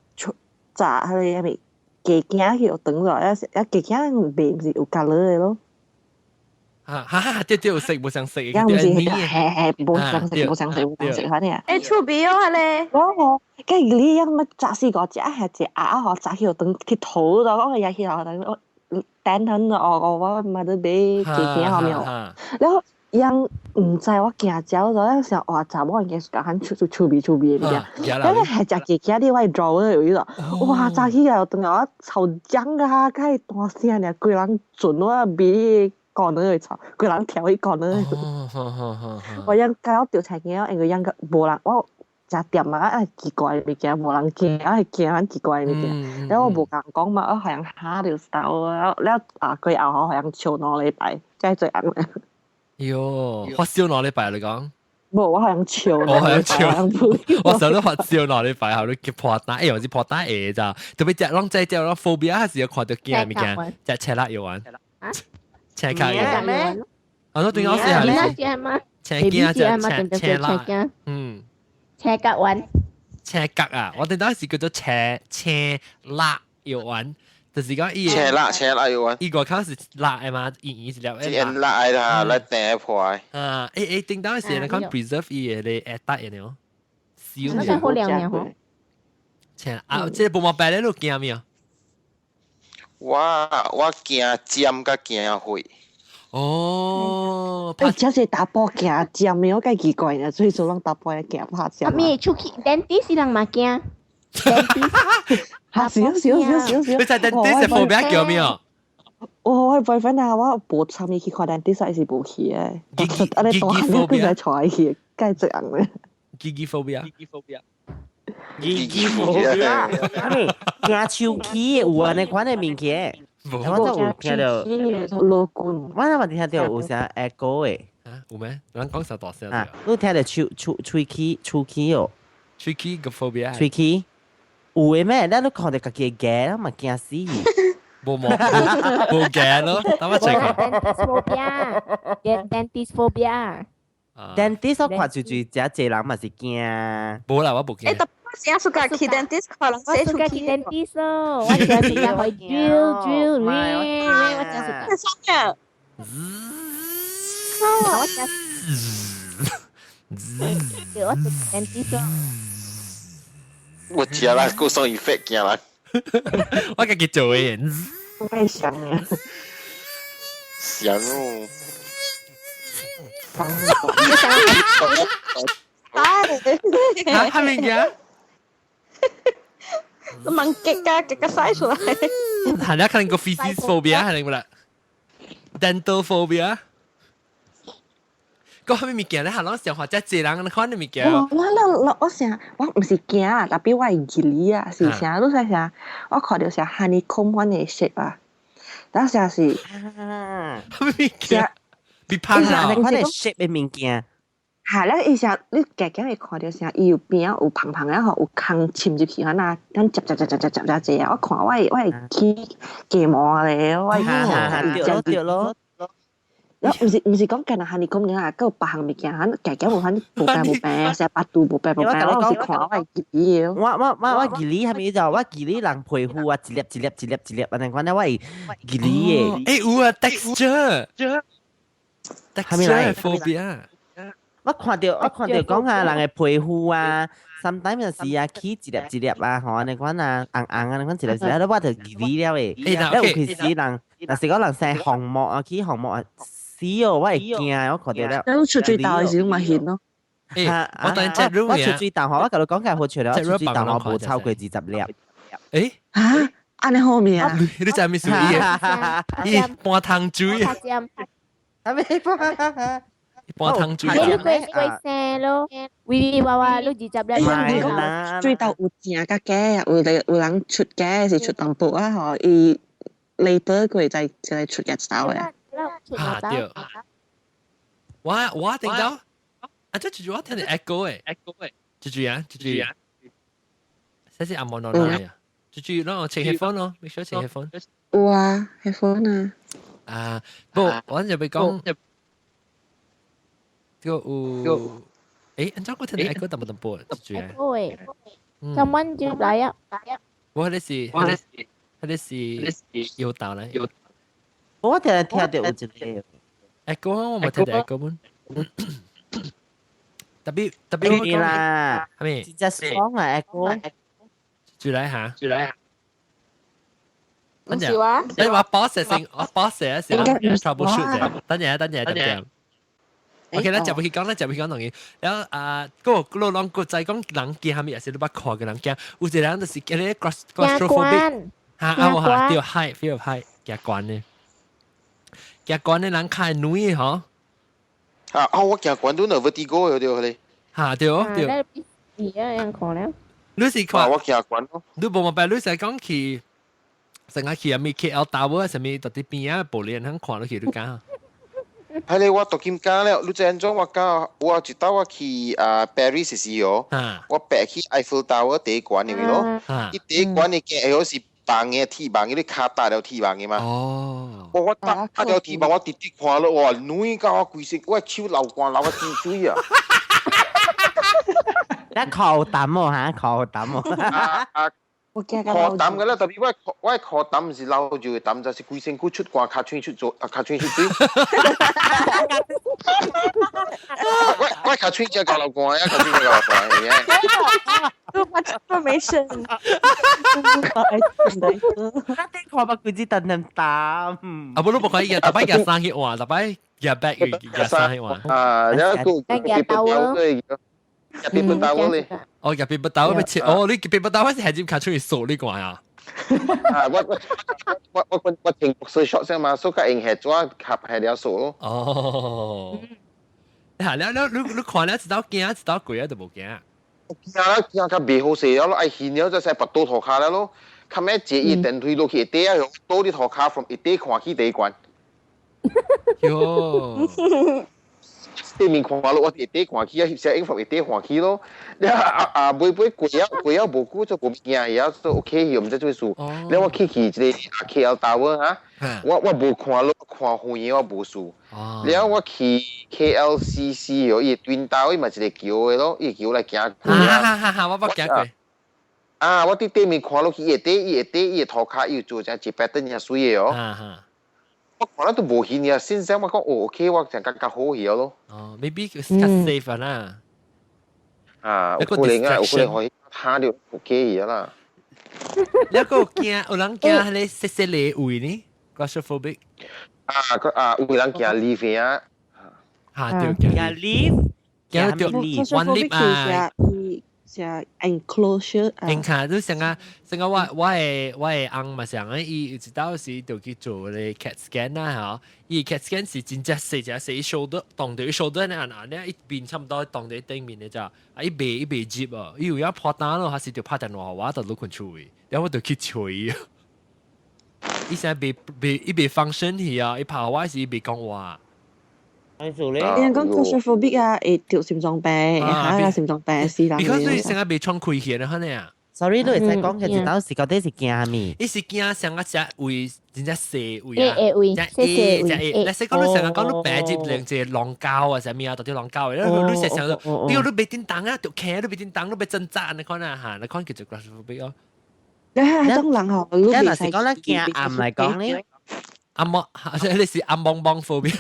炸彼個啥物雞頸去長咗，一一雞頸袂毋是有咖喱嘅咯。啊哈哈，對對，有色無相色，樣毋是嘿嘿，無相色，無相色，無相色，反正。欸，趣味哦，咧。我吼，計你樣麼炸死個隻係隻鴨吼，炸去長去吐咗，我日去後等我等等我我嘛都買雞頸後面，然後樣毋知我驚鳥咗，樣想哇查某應該是較趣趣味趣味的物件，然後係食雞頸你我 drawer 有伊個，哇早起來當我臭漿啊，較大聲爾，規人準我味。講那個吵，規人跳去講那個。我樣剛掉菜鏡，因為樣個無人，我食店啊，啊奇怪物件，無人驚，啊係驚很奇怪物件。然後我無共講嘛，我予人嚇著到，了了啊，過後予人笑2禮拜，真係最紅咧。喲，發燒兩禮拜你講？無，我予人笑。我予人笑。我成日都發燒兩禮拜後，你叫破單，哎，我是破單下咋？特別隻攏在隻攏 phobia 還是有看到驚物件，隻車辣藥丸。車卡嘅，我都對我試下咧。車驚就車車辣，嗯，車角丸，車角啊！我哋當時叫做車車辣藥丸，就是講伊車辣車辣藥丸，伊個口是辣的嘛，伊伊是了。是辣的啦，來訂破的。啊，誒誒，頂當時你講 preserve 伊的咧，會得的哦。燒那好涼涼吼。車啊，這個無毛白咧，你驚咩？我我驚尖佮驚血。哦，欸，這是查埔驚尖的，我介奇怪呢，所以說攏查埔驚拍尖。啊，咪出去 dentist 人嘛驚。哈，是啊是啊是啊是啊是啊。你在 dentist phobia 叫咩？我我 boyfriend 啊，我無參伊去看 dentist 伊是無去的。啊，你大漢你閣再帶伊去，介濟人咧。 Gigi phobia。 Gigi phobia。驚手氣有按呢款的物件。我都有聽著，老君，我那嘛聽著有啥 echo 的。啊，有咩？咱講啥大聲？啊，你聽著手手喙齒喙齒哦，喙齒個 phobia。喙齒有的咩？咱都看著家己的牙，嘛驚死。無無無驚咯，等我 check。 Dentist phobia，dentist phobia。 Dentist 我看最最真濟人嘛是驚。無啦，我無驚。欸，特別是喜歡去 dentist 可能我喜歡去 dentist 哦，我喜歡去 drill drill 我真是。啥？我真。對，我 dentist。我知啦，夠 sound effect 驚啦。我家己做的。我想啊。想哦。啊！嚇咩嘢？猛擊啊，擊個晒出來。係啦，可能個 feces phobia 係咪啦？Dental phobia。個啥物物件咧？係攏想話遮濟人看的物件。我我我想，我毋是驚啊，特別我會記哩啊，是啥？你知啥？我看著啥 honeycomb 款的色啊，當時是啥物件？別胖啊！你看的 shape 的物件。係咧，伊啥你加減會看著啥？伊有邊仔有胖胖的吼，有空滲入去，啊，咱夾夾夾夾夾夾夾濟啊！我看我會起雞毛咧，我會對咯對咯。毋是講干焦 honeycomb 啊，閣有別項物件，加減有反無白無白，成巴肚無白無白，我是看我會記哩。我我我我記哩係咪就我記哩人皮膚啊，一粒一粒一粒一粒，按呢款咧我會記哩的。欸有啊，texture，texture phobia。我看著講啊，人的皮膚啊，sometimes 是啊，起一粒一粒啊，吼，按呢款啊，紅紅按呢款一粒一粒，我就記哩了的。了有時人，若是講人生虹膜啊，起虹膜啊，死死哦！我會驚，我看到了。你出水豆時嘛顯咯。欸，我等隻 room 我出水豆我甲你講解好出了，我出水豆我無超過20粒。欸？嚇？按呢好面啊？你知咩事？伊半湯水。係咪半湯水？你過過生咯，威威娃娃你20粒。唔係啦，水豆有正甲假，有有人出假是出淡薄啊，嗬，伊 label 過再再出一手嘅。嚇對。我聽到，啊這句我聽到 echo 誒，echo 誒，這句啊，這句啊，這是阿莫諾來啊，這句讓我請 headphone 咯，make sure 請 headphone。有啊，headphone 啊。啊，不，我就被講，這個有，誒，按照我聽到 echo 淡薄淡薄，這句啊。 echo 誒，someone 就來啊。我那是，我那是，那是有道理。我聽聽到有一個。 echo 我冇聽到 echo 本。特別特別我講啦，係咪？真正爽啊 echo。住來下，住來下。唔是話？你話 boss 先，我 boss 先，troubleshoot 啫。等陣，等陣，等陣。OK，咱就會去講，咱就會去講同伊。然後啊，嗰個嗰個人個在講人驚啥物，也是你捌看嘅人驚。有一個人就是叫你 claustrophobic，嚇啊，我嚇對 height fear of height 驚懸嘅，驚懸嘅人較會軟嗬。啊啊！我驚懸都有 vertigo 有對佢。嚇對對。而家樣看了。你是看我驚懸咯。你無嘛？你是講去。成日去啊咪 KL Tower 啥物，到啲邊啊玻璃通看落去你講。係咧，我讀金講了，你知按怎我講，我一道我去啊 Paris 時哦，我爬去 Eiffel Tower 第一關入去咯，伊第一關的鏡下是網的鐵網，伊咧跤搭了鐵網的嘛。哦。我搭搭了鐵網，我直直看落，哇，軟到我規身，我手流汗流到滴水啊！你靠膽哦嚇，靠膽哦。啊啊！我驚褲膽嘅啦，特別我褲膽毋是流住嘅膽，就是規身軀出汗，尻喙出做，啊尻喙出水。我尻喙只夠流汗，啊尻喙只夠流汗嘅。 Too much information。那啲看把鬼子等等膽。啊，不，你無可以日，逐擺日衫去換，逐擺日 back 日衫去換。啊，然後個日刀咯，日邊刀咧。哦，入邊不刀咪切，哦，你入邊不刀我是係接卡出去掃你關啊？啊，我停 boxer short 先嘛，所以用鞋紙合鞋了掃咯。哦，嚇！了了，你看了一道驚，一道鬼啊，都無驚。驚啦，驚較袂好勢了咯，愛現了就使拔倒塗跤了咯。較尾坐伊電梯落去底啊，倒啲塗跤從一底看起第一關。喲！對面看落，我一底看起啊，翕攝影從一底看起咯。了啊啊，尾尾過了過了無久就無物件，也做 OK 去，毋知做咩事。了我去去一個 KL Tower 啊，我無看落，看遠我無事。了我去 KLCC 哦，伊 Twin Tower 嘛一個橋的咯，伊橋來行過啊。我捌行過。啊！我佇對面看落去，伊下底伊下底伊塗跤伊有做成一百燈遐水的哦。我看了都無興啊，先生我講哦 OK，我就感覺好去咯。哦，maybe 較 safe 啦。啊，有可能啊，有可能可以他就 OK 去啦。你個驚有人驚彼個細細个位呢？claustrophobic。啊，個啊有人驚 lift 啊。嚇對，驚 lift，驚對 one lift 啊。是 enclosure 啊。你看，你成個成個我的翁嘛上啊，伊有一道時就去做咧 CAT scan 啦吼，伊 CAT scan 是真正細隻細 shoulder，當住 shoulder 呢啊，呢一邊差唔多當住頂面的咋，啊伊袂入哦，伊有影破單咯，還是就拍電話我就落困厝去，然後我就去揣伊。伊現在袂袂伊袂 function 去啊，伊拍我時伊袂講話。做咧？你講 claustrophobic 啊，會得心臟病，嚇心臟病死人。 Because 你成日袂喘氣氣咧，可能啊。 Sorry，你會使講其實當時到底是驚咩？伊是驚上一隻位真正細位啊，位，隻 A 隻 A。你使講你成日講你病入兩隻狼膠啊，啥物啊，到底狼膠嘅，你成想到，你你袂叮當啊，就企你袂叮當，你袂掙扎，你看啊嚇，你看叫做 claustrophobic 哦。你係種人吼，你若是講咱驚暗來講咧，暗蒙，你是暗蒙蒙 phobia。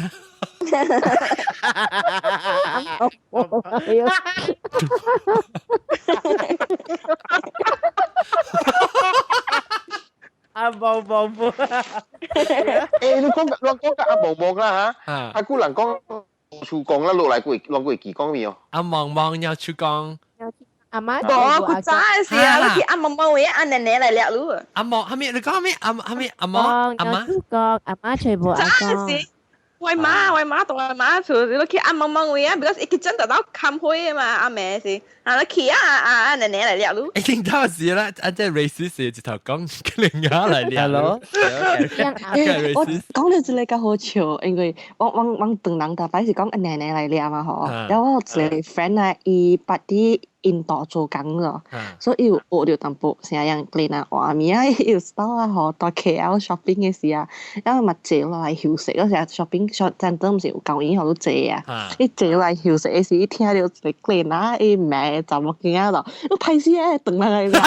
暗阿毛毛毛。誒，你講阿毛毛啦嚇，阿姑人講厝講啦，落來過落過記講未哦？阿毛毛鳥厝講。阿媽無，古早的時啊，你去阿毛毛位阿奶奶來掠你。阿毛，哈咪你講咩？阿哈咪阿毛阿媽？阿媽全部阿公。我媽同我媽厝，你去阿毛毛位啊，because 伊去真得到砍火的嘛，阿妹是，啊你去啊啊阿奶奶來掠你。一定到時啦，啊這 racist 一頭講另外來掠。 Hello。我講到這個較好笑，因為我唐人大擺是講阿奶奶來掠嘛吼，然後我有一個 friend 啊，伊捌佇印度做工咯，所以伊有學著淡薄啥樣越南話物啊，伊有 style 啊吼，到 KL shopping 的時啊，然後嘛坐落來休息嗰時啊，shopping center 毋是有公園予你坐啊，伊坐落來休息的時，伊聽著一個越南伊罵查某囝仔咯，你歹勢啊，轉來來。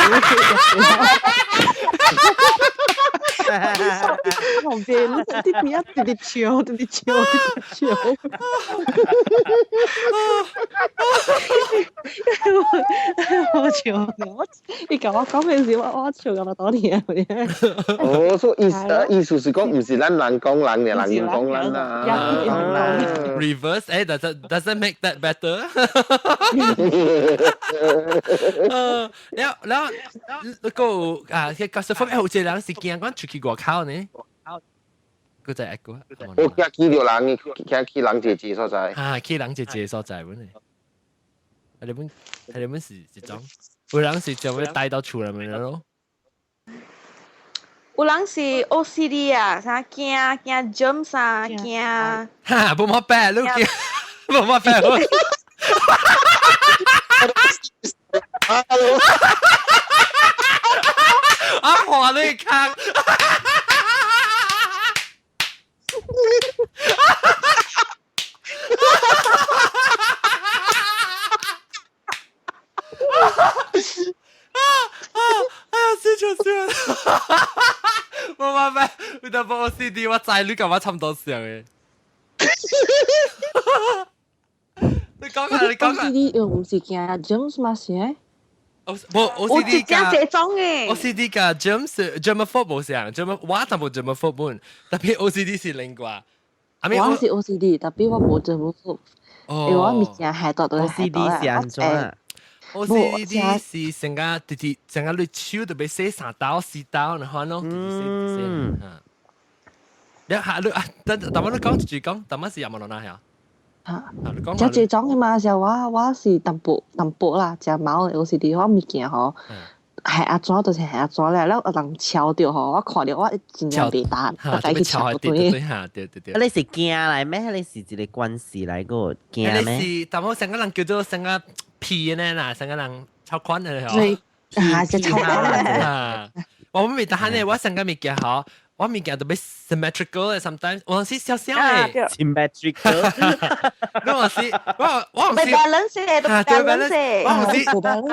旁邊啲邊一直直笑，直直笑，直直笑。我笑，我你甲我講嘅時，我笑到多年。哦，所以意思是講，毋是咱人講人嘅，人講咱啦。 Reverse，誒，does it make that better？然後那個啊，個角色方面好似人是驚講出去外口呢。個就係一個。我驚去著人，驚去人濟濟所在。啊，去人濟濟所在本嚟。啊，你本是一種，有人是就會帶到厝內面咯。有人是 OCD 啊，啥驚驚 germs 啊，驚。哈，無乜病，你驚，無乜病。啊，華你看。啊啊！哎呀，死笑死！冇辦法，有淡薄 OCD，我知你甲我差不多像的。你講下，你講下。 OCD 又毋是驚 germs 嘛是誒？無 OCD 加這種嘅。 OCD 加 germs germaphobe 無像，germ 我淡薄 germaphobe 本，特別 OCD 是另外。我是 OCD，特別我無 germaphobe。因為我物件係多都係多 OCD 是按怎啊？ OCD 是成個直直成個你手特別洗三刀四刀，然後咯，直直洗直洗。你下你啊，等等我你講一句講，等我是有冇落哪下？嚇！食這種的嘛，時候我是淡薄淡薄啦，食毛的 OCD，我物件吼係阿怎就是係阿怎咧，了有人敲著吼，我看著我真正袂擔，我家去敲對。對對對。你是驚來咩？你是一個關係來個驚咩？你是淡薄成個人叫做成個屁呢啦，成個人超寬的吼。啊，就超寬啊！我未得閒呢，我成個物件吼。我物件特別 symmetrical 嘅，sometimes 我是小小嘅 symmetrical。你話是我是 balance 嘅，balance。我是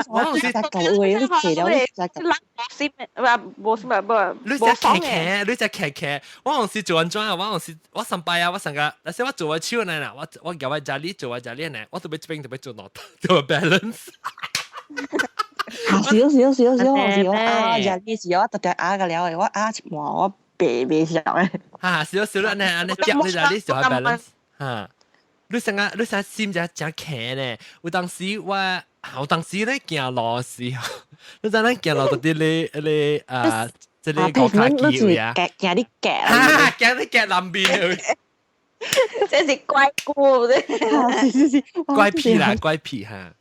我是舊位，你坐了你只無是無無你只騎騎，你只騎騎，我是做安怎啊？我是我上班啊，我上個，但是我做我手呢啦，我叫我家裡做我家裡呢，我特別這邊特別做腦做 balance。少少少少，我是我啊，日呢時我特特啊個了的，我啊一半我白白笑的。哈，少少啦，呢呢接你就你就係 balance 哈。你成個你成心就真騎呢？有當時我有當時咧行路時，你知咱行路到啲咧咧啊，這個高卡機位啊，行你夾，哈，行你夾南邊。這是怪姑，是是是，怪癖啦，怪癖哈。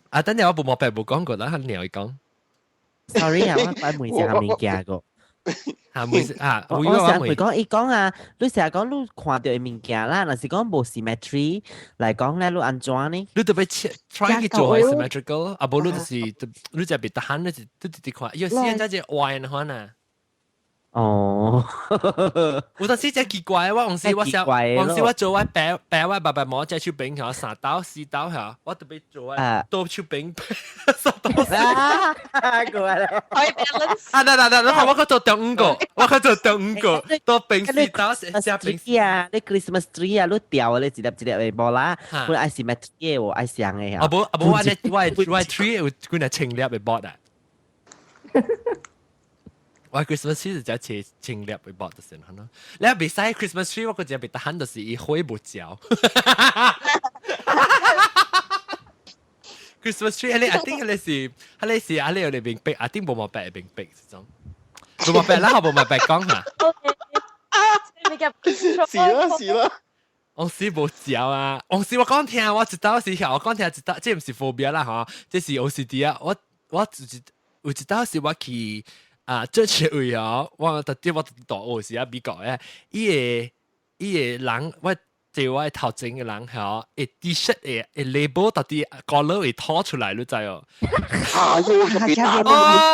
啊！等陣我無毛病無講過啦，你會講。 Sorry 啊，我擺每隻物件個。嚇每啊，我成日講，伊講啊，你成日講你看著的物件啦，若是講無 symmetry 來講咧，你按怎呢？你特別 try 去做 symmetrical，啊無你就是你就別得閒，你就你直直看，有時陣只歪的款啊。哦，有當時真奇怪，我有時我想，有時我做我白白我爸爸媽隻手柄嚇三刀四刀嚇，我特別做我倒手柄三刀四。過來，可以 balance。啊，嗱嗱嗱，你看我去做第五個，我去做第五個，倒柄四刀四柄。啊，你 Christmas tree 啊，你吊你一粒一粒的無啦，本愛 symmetry 的喎，愛相的啊。啊無啊無，我咧我我 tree 有幾若千粒的 board 啊。我 Christmas tree 就只切清粒去搏就成咯。你袂使 Christmas tree，我個只袂得閒就是伊火無著。Christmas tree，你一定你是，你是啊，你有你明白，一定無毛白明白這種，無毛白啦，無毛白講嚇。是啦是啦。往時無嚼啊！往時我講聽，我一道時我講聽一道，這毋是 phobia 啦吼，這是 OCD 啊！我就是有一道時我去啊，這次位哦，我特別我大學時啊美國誒，伊個人我。坐我頭前嘅人吼，會 T-shirt 會 label 到底 collar 會拖出來，你知哦？啊！ Oh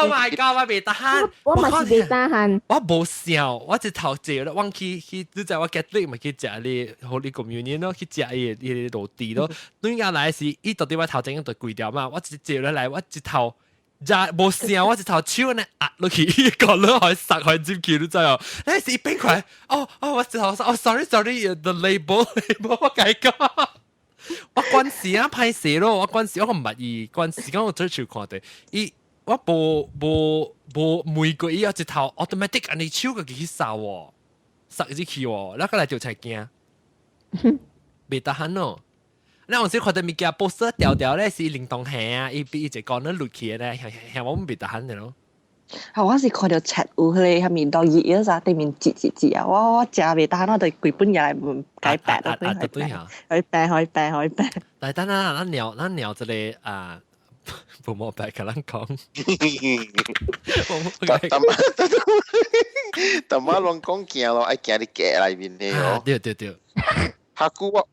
my god！我袂得閒，我嘛是袂得閒。我無想，我一頭坐咧，我去，你知我 Catholic 嘛去食你 Holy Communion 咯，去食伊個路地咯。對下來是，伊到底我頭前就跪掉嘛，我一坐落來，我一頭。就無想，我一頭手呢壓落去，伊個落去塞去入去，你知哦？那是一邊塊，哦哦，我一頭說，哦，sorry sorry，the label label，我解講，我關時啊歹勢咯，我關時我唔捌伊，關時講我最少看到，伊我無每個伊一頭 automatic 按呢手個去掃哦，塞入去哦，那個來就才驚，袂得閒咯。你有時看到物件 poster 掉掉咧是靈動下啊，伊比伊一個咧落去咧，向我們袂得閒的咯。啊！我是看到冊有彼個蝦米落葉嗰陣，對面折折折啊！我食袂得閒，我就規本嘢來改白咯，啊對啊，可以病可以病可以病。但等等，咱聊這個啊，無毛白甲咱講。淡仔攏講行咯，愛行佇街內面的哦。對對對。較久我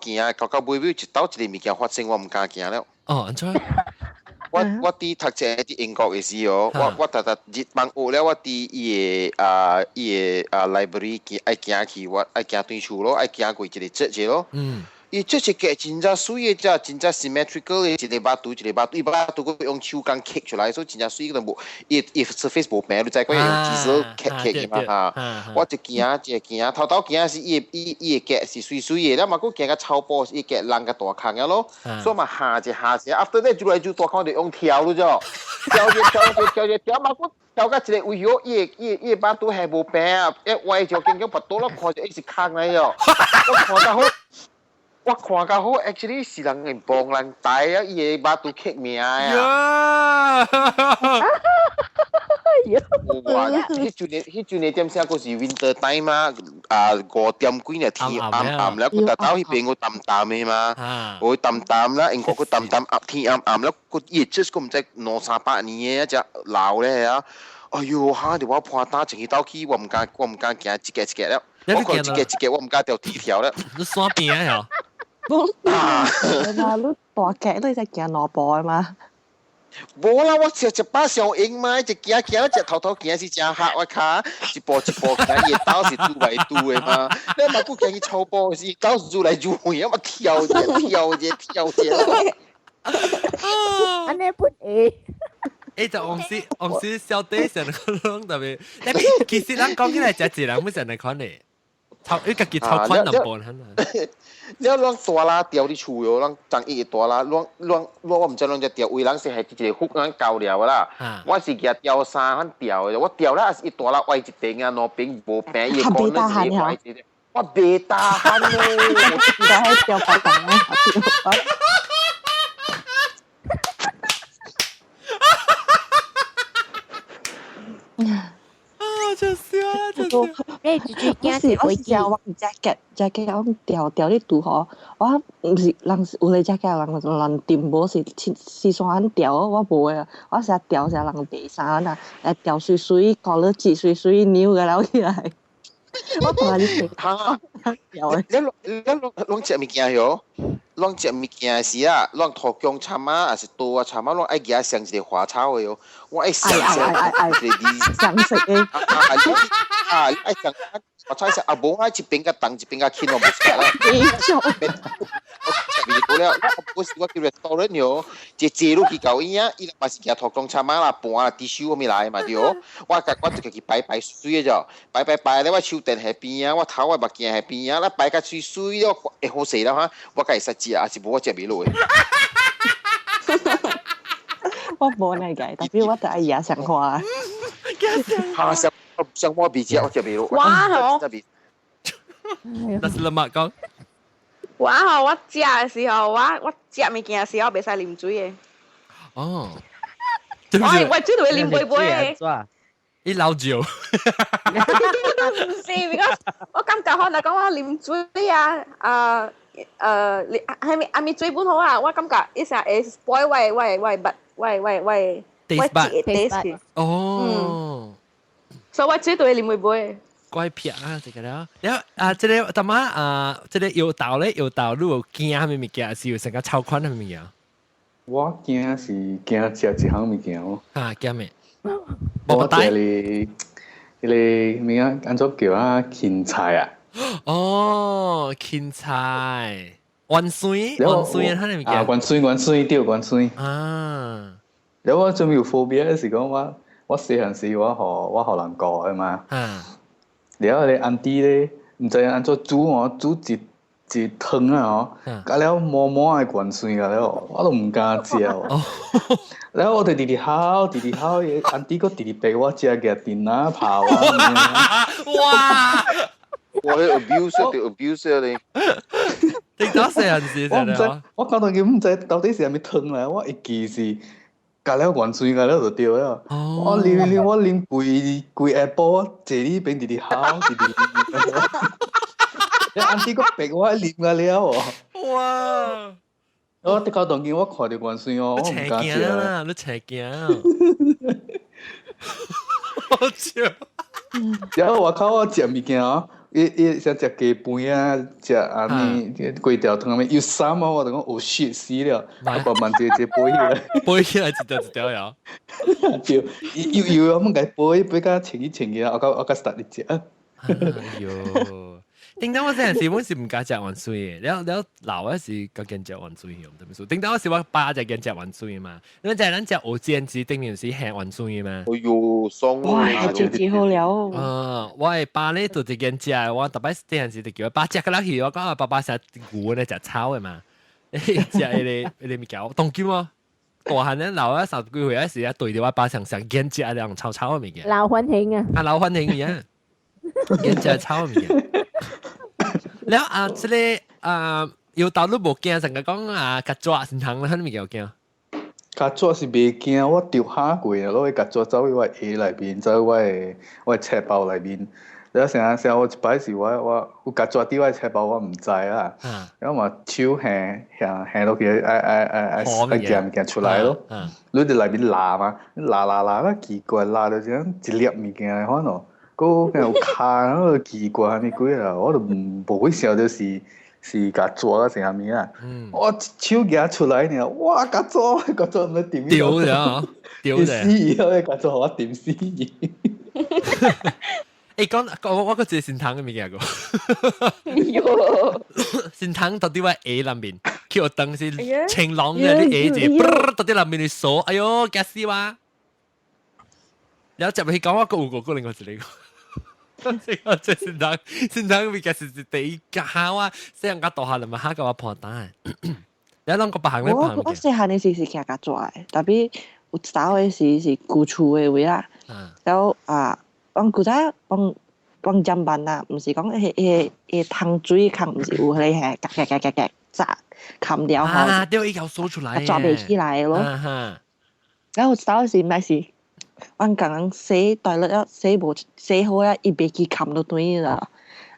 行，到尾尾一兜一個物件發生，我毋敢行了。哦，按怎？我佇讀冊佇英國的時候，我逐逐日放學了，我佇伊個 library 行愛行去，我愛行轉厝咯，愛行過一個節節咯。伊這一格真正媠的，只真正 symmetrical 的，一個肉肚一個肉肚，伊肉肚閣用手工刻出來，所以真正媠，都無伊 surface 無平，你知講用技術刻刻的嘛哈。我一行一行，頭頭行是伊個格是媠媠的，了嘛閣行較草埔，伊格人較大空啊咯，所以嘛下一下一，after that 愈來愈大空就用跳咯啫，跳者跳者跳者跳嘛閣跳到一個位哦，伊個肉肚係無平啊，一歪就堅強跋倒咯，看著伊是空來哦，我看較好。我看較好，actually 是人會幫人帶啊，伊個肉肚刻名啊。哇！彼陣的點聲閣是 winter time 嘛，啊5點幾呢天暗暗了，閣逐走彼邊閣淡淡的嘛，會淡淡啦，英國閣淡淡暗天暗暗了，閣伊個 church 閣毋知兩三百年的一隻老咧啊！哎喲，嚇！我破膽前去倒去，我毋敢行一格一格了，我看一格一格，我毋敢條鐵條了。你山邊啊？無啊！你大格你才行兩步的嘛？無啦，我食一擺上用嘛，一行行，一頭頭行是誠嚇我跤，一步一步行，伊個兜是拄來拄的嘛。你嘛閣行去草埔是兜是愈來愈遠，我跳者跳者跳者。按呢不會。就往時小弟上個攏特別，特別其實咱講起來，誠濟人欲按呢款的，頭伊家己頭款淡薄。了，攏大啦吊佇厝喲，攏長一個大啦，攏我毋知攏只吊，有人是係一個幅咱膠料啦。我是舉吊衫款吊的，我吊了也是一大啦歪一邊啊，兩邊無平，伊個可能是歪一個。我袂得閒咯，我喺吊白糖啊！啊！真笑啊！真笑。你最驚是我是我 jacket 我吊吊咧拄吼，我毋是人有咧 jacket 人掂無是是線吊，我無的，我成日吊成人白衫啊，吊媠媠，collar 折媠媠扭個了起來。我從來你哈，你攏食物件喲？攏食物件時啊，攏塗薑參啊，還是刀啊參啊，攏愛舉上一個花草的喲。我愛上上一個字，上色的。啊，愛上花草食啊，無愛一邊較重，一邊較輕，我無食啦。我食袂過了，我是我去 restaurant 喲，一坐落去到伊啊，伊嘛是舉塗薑參啊啦，盤啊，滴手啥物來嘛對。我家我就家己擺擺媠的啫，擺擺擺咧，我手電喺邊啊，我頭我目鏡喺邊啊，咱擺較媠媠了，會好勢了哈，我家會使食，還是無我食袂落的。我無那個，但是我就愛野上花。嚇上上我鼻食，我食袂落。哇吼！那是 lemak 講。我吼，我食的時候，我食物件的時候袂使啉水的。哦。我最會啉杯杯的。伊老酒。唔是，because 我感覺可能講我啉水啊，啊係咪係咪水本好啊？我感覺伊成會 spoil 我的我的 taste。哦。所以我最會啉杯杯。怪癖啊，這個了。了啊，這個淡仔啊，這個藥豆咧，藥豆你有驚啥物物件？是有成個超款啥物件？我驚是驚食一項物件哦。啊，驚咩？我食哩，彼個物仔按怎叫啊？芹菜啊。哦，芹菜，芫荽，芫荽啊，啥物件？啊，芫荽，芫荽對，芫荽。啊。了我準備有 phobia 是講我我細漢時我予人顧的嘛。啊。了個 auntie 咧，毋知按怎煮哦，煮一一湯啊吼，甲了滿滿的芫荽啊了，我都毋敢食哦。了我就直直哭，直直哭，伊 auntie 閣直直逼我食，舉電仔拍我。哇！我去 abuse 就 abuse 咧。你當細漢時我毋知，我講到佢毋知到底是啥物湯來，我會記是。加了芫荽，加了就對了。我啉啉，我啉規規下晡，我坐咧邊直直哭，直直啉。你 auntie 閣逼我啉啊了哦。哇！我的確當今我看著芫荽哦，我毋敢食啦，你邪驚。好笑。然後外口我食物件哦，伊伊像食雞飯啊，食按呢粿條湯啥物，有三啊，我就講哦 shit 死了，我慢慢一個一個背起來，背起來一條一條呀。對，油油我們共背背甲穿去穿去啊，我較實力食。哎喲，頂當我細陣時，我是毋敢食芫荽的，了了老我是較驚食芫荽用，對唔頂當我是我爸就驚食芫荽嘛，因為在咱食蚵仔煎頂面是鹹芫荽嘛。哎喲，爽！哇，真真好了。我的爸咧就一驚食，我逐擺細漢時就叫我爸食個落去，我講我爸爸食牛咧食草的嘛，食彼個彼個物件，當今啊。大漢咧老啊十幾歲嗰時啊，對著我爸上上驚食兩臭臭的物件。老歡喜啊！啊，老歡喜啊！驚食臭的物件。了啊，這個啊，藥豆你無驚，成個講啊，曱甴是通啦，啥物件有驚？曱甴是袂驚，我著蝦過啊，攞個曱甴走去我鞋內面，走去我的冊包內面。了成成我一擺是我我有曱甴佇我冊包，我毋知啊。然後嘛手掀掀掀落去，愛愛愛愛愛夾物件出來咯。你佇內面拉嘛，拉拉拉，啊奇怪，拉到像一粒物件的款哦。閣有跤，那個奇怪啥物鬼啊！我都無會想著是是曱甴啊，是啥物啊？我一手夾出來爾，哇！曱甴，曱甴毋知點丟了，丟了。死以後，曱甴予我點死伊。欸，講我我閣一個神通的物件個。喲！神通到底我鞋內面，去學當是青龍的，你鞋一個，到底內面的鎖，哎喲，驚死我！了接落去講我閣有個，閣另外一個。這個這神通，神通物件是第一嚇我，細漢甲大漢就嘛嚇甲我破膽。你攏閣別項咧我我細漢的時是驚曱甴的，特別有走的時是舊厝的位啦。然後啊，阮古早阮阮攢班啊，毋是講彼個彼個彼個桶水孔，毋是有彼個夾夾夾夾夾炸冚掉吼。啊，對，伊有鎖出來。抓袂起來咯。然後有走的時毋是。阮共人洗大力了，洗無洗好啊，伊袂記冚落轉啦。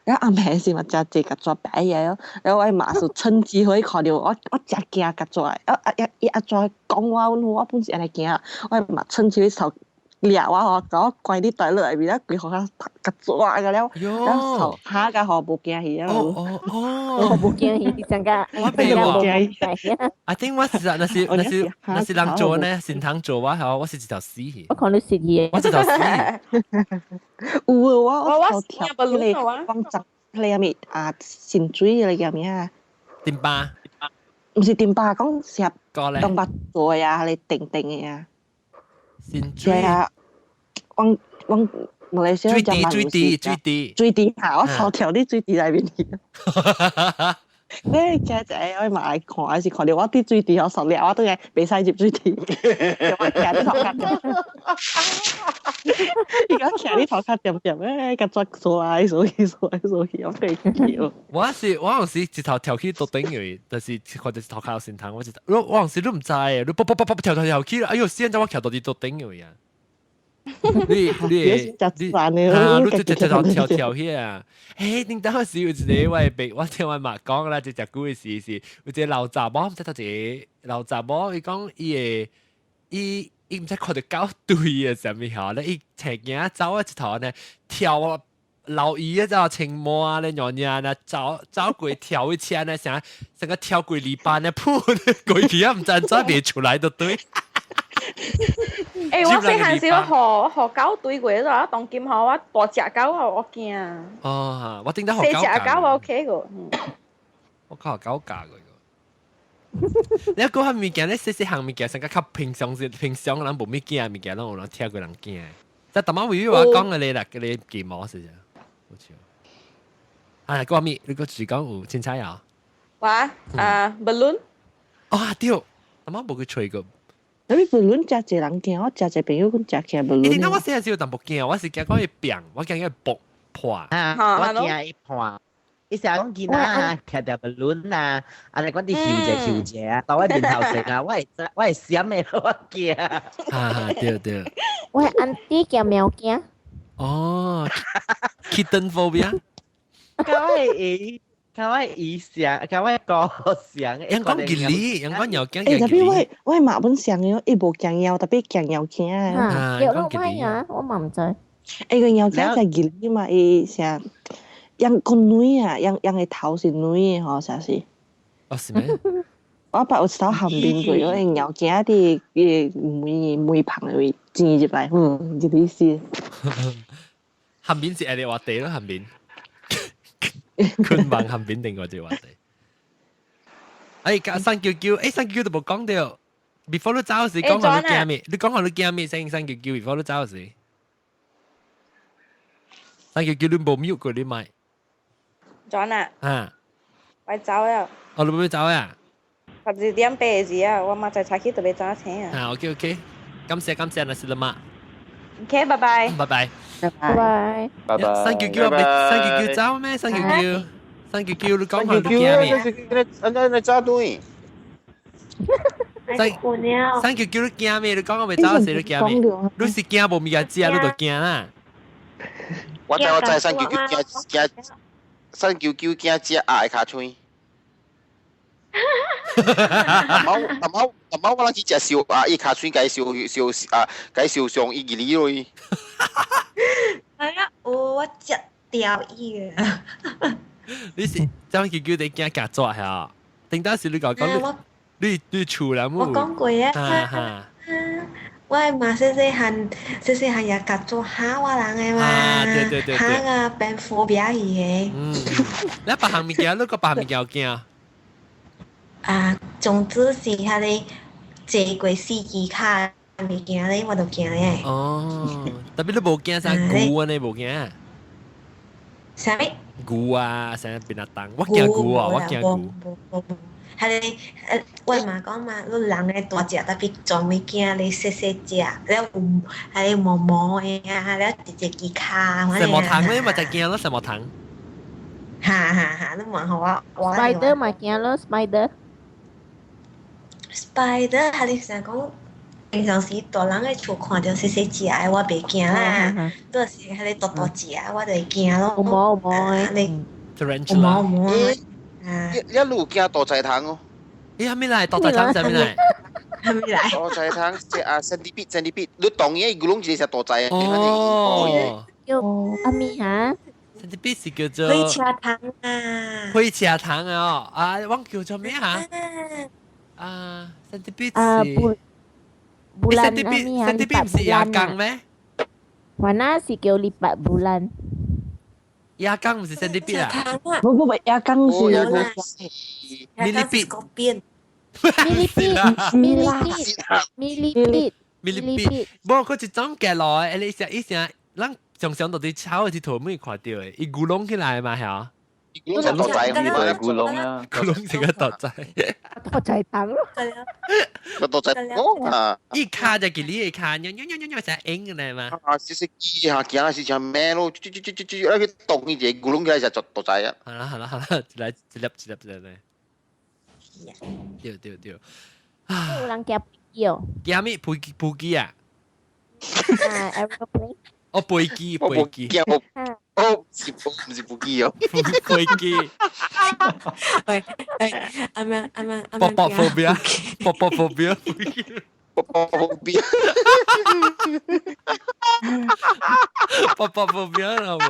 然後暗暝時嘛，誠濟曱甴白起來咯。然後我媽是趁機會看著我，我誠驚曱甴的。啊啊伊阿怎講我，我本是按呢驚，我嘛趁機會手掠我吼，共我關佇大內面啊，規予曱甴個了，然後手嚇甲吼無驚去啊。哦哦哦，無驚去，真個。我袂喎。I think 我是那是那是那是人做呢，神通做我吼，我是一條死去。我看你死去。我一條死。有啊，我我跳迄個放髒迄個啥物啊，潜水迄個叫咩啊？丁巴。毋是丁巴，講是東北做啊，迄個定定的啊。潛水啊！往往馬來西亞水池水池水池水池下，我頭跳佇水池內面去。你家姐我嘛愛看，還是看著我佇水池吼，熟了我倒來袂使入水池，我驚你頭殼。伊講徛你頭殼點點誒，共抓數來數去數來數去，我被叫。我是我有時一頭跳去桌頂嘅，但是看到頭殼有先頭，我一我我有時你毋知，你卜卜卜卜跳跳跳去，哎喲，先怎我徛到佇桌頂嘅啊！你你你啊！你就跳跳跳跳去啊！誒，頂當時有一個我的我聽我媽講啦，就食久的時是有一個老查某，毋知佗一個老查某，伊講伊會伊伊毋知看著狗對啊啥物吼，咧伊揣囝走啊一頭呢跳老伊啊，走穿毛咧，娘娘咧走走過跳一車呢，成成個跳過籬笆呢，噗過去啊，毋知按怎袂出來就對。欸，我細漢時我學學狗對過啦，當今吼我大隻狗我驚。哦，我頂得學細隻狗我 OK 個。我靠狗教過。你講下物件，你細細項物件，成個較平常是平常人無物件物件，攏有人聽過人驚。但淡仔位我講嘅你啦，你記無是啥？好似。啊，講咩？你個是講有凊彩啊？我啊，balloon。哦，對，淡仔無去吹過。你 balloon 誠濟人驚，我誠濟朋友講食起 balloon。你聽我細漢時有淡薄驚，我是驚講伊變，我驚伊爆破。啊，我驚伊破。伊成日講囡仔徛著 balloon 啊，啊你講啲搖者搖者啊，到我面頭前啊，我會我會閃的，我驚。啊，對對。我 auntie 驚貓驚。哦，kitten phobia。較我會較我姨想，較我哥想。人講吉利，人講又驚。欸，特別我媽本想嘅，伊無驚貓，特別驚貓驚啊。有咯，我啊，我嘛毋知。欸，個貓驚就吉利嘛，伊成。養個女啊，養養個頭是女的吼，啥是？哦，是咩？我捌有一頭含面過，我貓驚佇伊門門旁位擠入來，嗯，入去死。含面是愛你話地咯，含面。困夢含面定個就話地。哎，三九九，哎，三九九都無講到。before 你走時講我你驚咩？你講我你驚咩？聲三九九，before 你走時。三九九你無 mute 過你咪。轉啊！啊！我走了。哦，你欲走啊？ 12點八時啊，我媽仔早起特別早醒啊。啊，OK OK，感謝感謝，nasi lemak。 OK，拜拜。拜拜。拜拜。拜拜。三九九啊，三九九走咩？三九九，三九九，你講下你驚咩？你你走對。三三九九你驚咩？你講我未走時你驚咩？你是驚無物件食，你就驚啦。我知我知，三九九驚驚。三九九驚食鴨的尻川。阿貓阿貓阿貓，我人去食燒鴨，伊尻川共伊燒燒啊，共伊燒傷伊記哩咯。係啊，我食掉伊啊。你是三九九你驚曱甴係頂當時你講講你你你厝人我講過啊。我嘛細細漢，細細漢也曱甴嚇我人的嘛，對對對，嚇啊變 phobia 去的。嗯，你別項物件，你個別項物件有驚？啊，總之是遐個坐過四支跤物件咧，我都驚咧。哦，特別你無驚啥牛啊？你無驚？啥物？牛啊，啥 binatang？我驚牛啊，我驚牛。彼个我嘛講嘛，你人的大隻，特別專門驚你細細隻，了有彼个毛毛的啊，了一隻隻跤。什麼糖咧？嘛就驚咯，什麼糖？哈哈哈！你問予我。 Spider 嘛驚咯，spider。 Spider，彼個想講，平常時大人的厝看著細細隻的，我袂驚啦。都是彼個大大隻，我就會驚咯。有毛有毛的。有毛有毛的。一路驚大仔蟲哦！咦，啥物來？大仔蟲啥物來？啥物來？大仔蟲即啊，centipede centipede，你當伊佢攏一個隻大仔。哦。叫阿咪哈？centipede 是叫做。火車蟲啊！火車蟲啊！啊，我叫做咩啊？啊，centipede 是。 bulan centipede 毋是亞公咩？我那是叫lipat bulan。亞公毋是 centipede 啊？不不不，亞公是 millipede。 millipede millipede millipede，無佢一種嘅來，你成伊成，咱常常到佇草的佚佗尾看著的，伊牛攏起來嘛，係。咕窿就大仔，係咕窿啊，咕窿成個大仔，大仔等咯，個大仔講啊，伊卡就叫你卡，樣樣樣樣樣成影嘅咧嘛。啊，少少機下行是像咩咯？啾啾啾啾啾，那佢動一隻咕窿起來就大仔啊。係啦係啦係啦，一來一粒一粒一粒。對對對。有人驚飛機哦。驚咩飛機飛機啊？啊，aeroplane。哦，飛機飛機。哦，唔是飛機哦，飛機。喂，啱啱啱啱啱。卜卜 phobia，卜卜 phobia，卜卜 phobia，卜卜 phobia 好冇？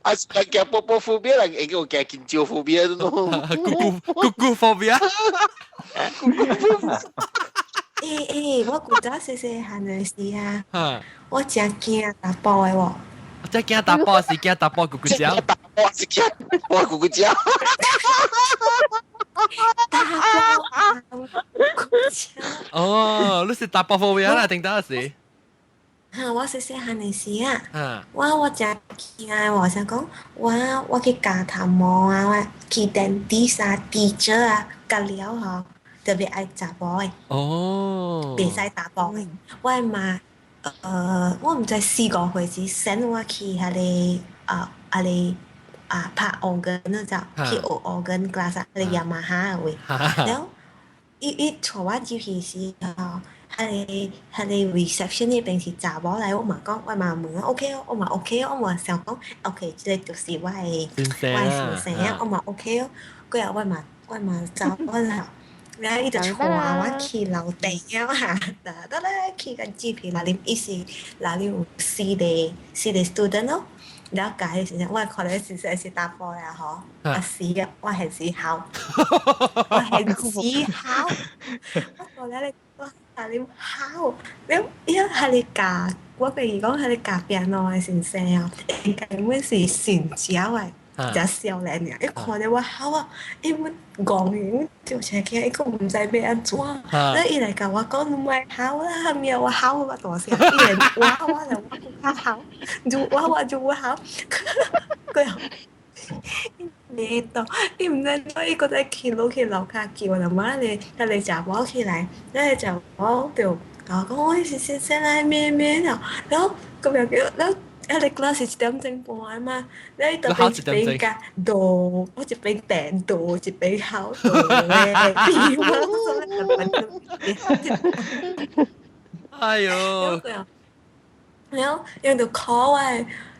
啊，是驚卜卜 phobia，人會叫驚緊張 phobia 咯。咕咕咕咕 phobia。欸欸，我古早細細漢的時啊，我真驚查埔的喎。真驚查埔是驚查埔咕咕叫。查埔是驚我咕咕叫。查埔咕咕叫。哦，你是查埔 phobia 啦，定當時？哈，我細細漢的時啊，我真驚，我想講，我去剪頭毛啊，我去 dentist 啊，teacher 啊，教了吼。特別愛查埔的，哦，袂使查埔的。我的媽，我毋知四五歲時 send 我去彼个啊，彼个啊拍 organ 那隻，去學 organ class 啊，彼个雅馬哈的位。然後伊伊帶我入去時吼，彼个 reception 那邊是查某來，我嘛講，我嘛問 OK 哦，我嘛 OK 哦，我嘛想講 OK，這個就是我的先生啊，我嘛 OK 哦。過後我嘛走啦。然後伊就帶我去樓頂啊，哈，得啦，去個入去內面，伊是內面有四個 student 咯。然後教彼時陣，我看到先生是查埔啦吼，啊死啊，我還是哭，我還是哭，我過來咧，我喺裡哭，了伊喺裡教，我跟伊講喺裡教 piano 的先生啊，應該阮是新招的。真少年爾，伊看著我哭啊，伊阮戇去，阮就生氣，伊閣毋知欲按怎，了伊來共我講，你莫哭啦，咩我哭我大聲，伊會我我就我較哭，就我我就我哭，過後你到伊毋知怎，伊閣再去落去樓跤叫我媽咧，彼个查某起來，彼个查某就共我講，我是先生來咩咩了，然後閣袂記，了。彼个 class 是1點鐘半嘛，你特別一邊甲倒，我一邊病倒，一邊哭倒咧，哎喲！然後用到 call 我，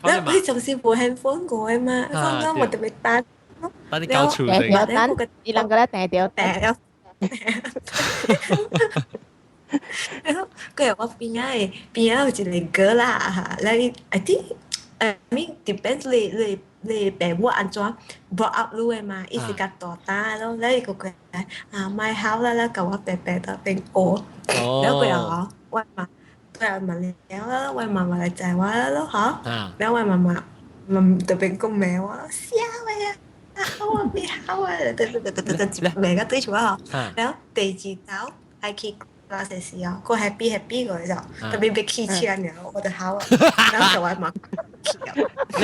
然後彼陣時無 handphone 過的嘛，剛剛我特別打，打你搞厝定，伊兩個咧訂著訂了。然後過後我邊仔的邊仔有一個哥啦哈，了伊 I think I mean depends 你爸母按怎 brought up 你的嘛，伊是較大膽咯，了伊就過來啊莫哭啦，了共我爸爸佇邊學，了過後吼，我媽過後嘛了啦，我媽媽來載我咯吼，了我媽媽嘛特別講罵我，痟的啊，我袂哭啊，對對對對對對，罵甲對出來吼，了第二晝愛去 class 的時候，閣 happy happy 過就，特別欲去車爾，我就哭啊，然後就我媽去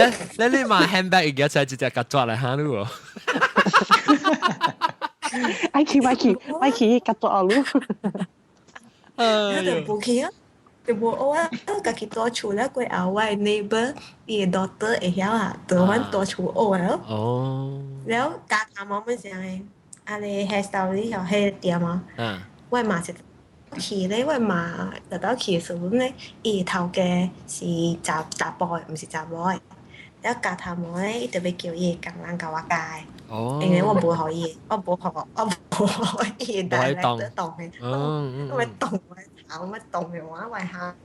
啊。你你嘛 handbag 而家就直接夾抓來嚇你喎。愛去愛去愛去夾抓啊你。我就無去啊，就無學啊，家己蹛厝了過後，我的 neighbor 伊的 daughter 會曉啊，就阮蹛厝學了。哦。了剪頭毛物啥的，啊咧 hairstylist 吼，彼个店啊，我嘛是。去咧，我媽特到去的時陣咧，伊的頭家是查查埔的，毋是查某的。了剪頭毛咧，伊特別叫伊的工人共我剪的。哦。因為我無予伊，我無予，我無予伊來來動的。我動我頭，我動的我我嚇。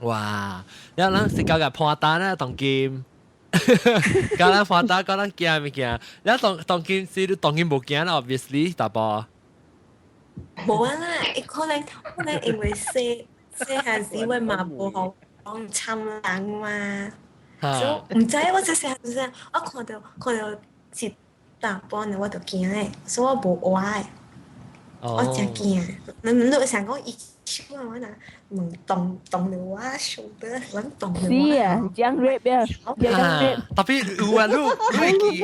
哇！你咱是交個破單咧，當今。教咱破單，教咱驚物件。你當當今是你當今無驚啦，obviously 查埔。無啊啦，伊可能因為細細漢時我嘛無予講摻人嘛，所以毋知我這細漢時，我看到是查埔呢，我就驚的，所以我無活的，我誠驚。你你想講伊手啊，我若門動動著我 shoulder，阮動著是啊，講 rape 啊，講 rape。特別有啊，你會記？其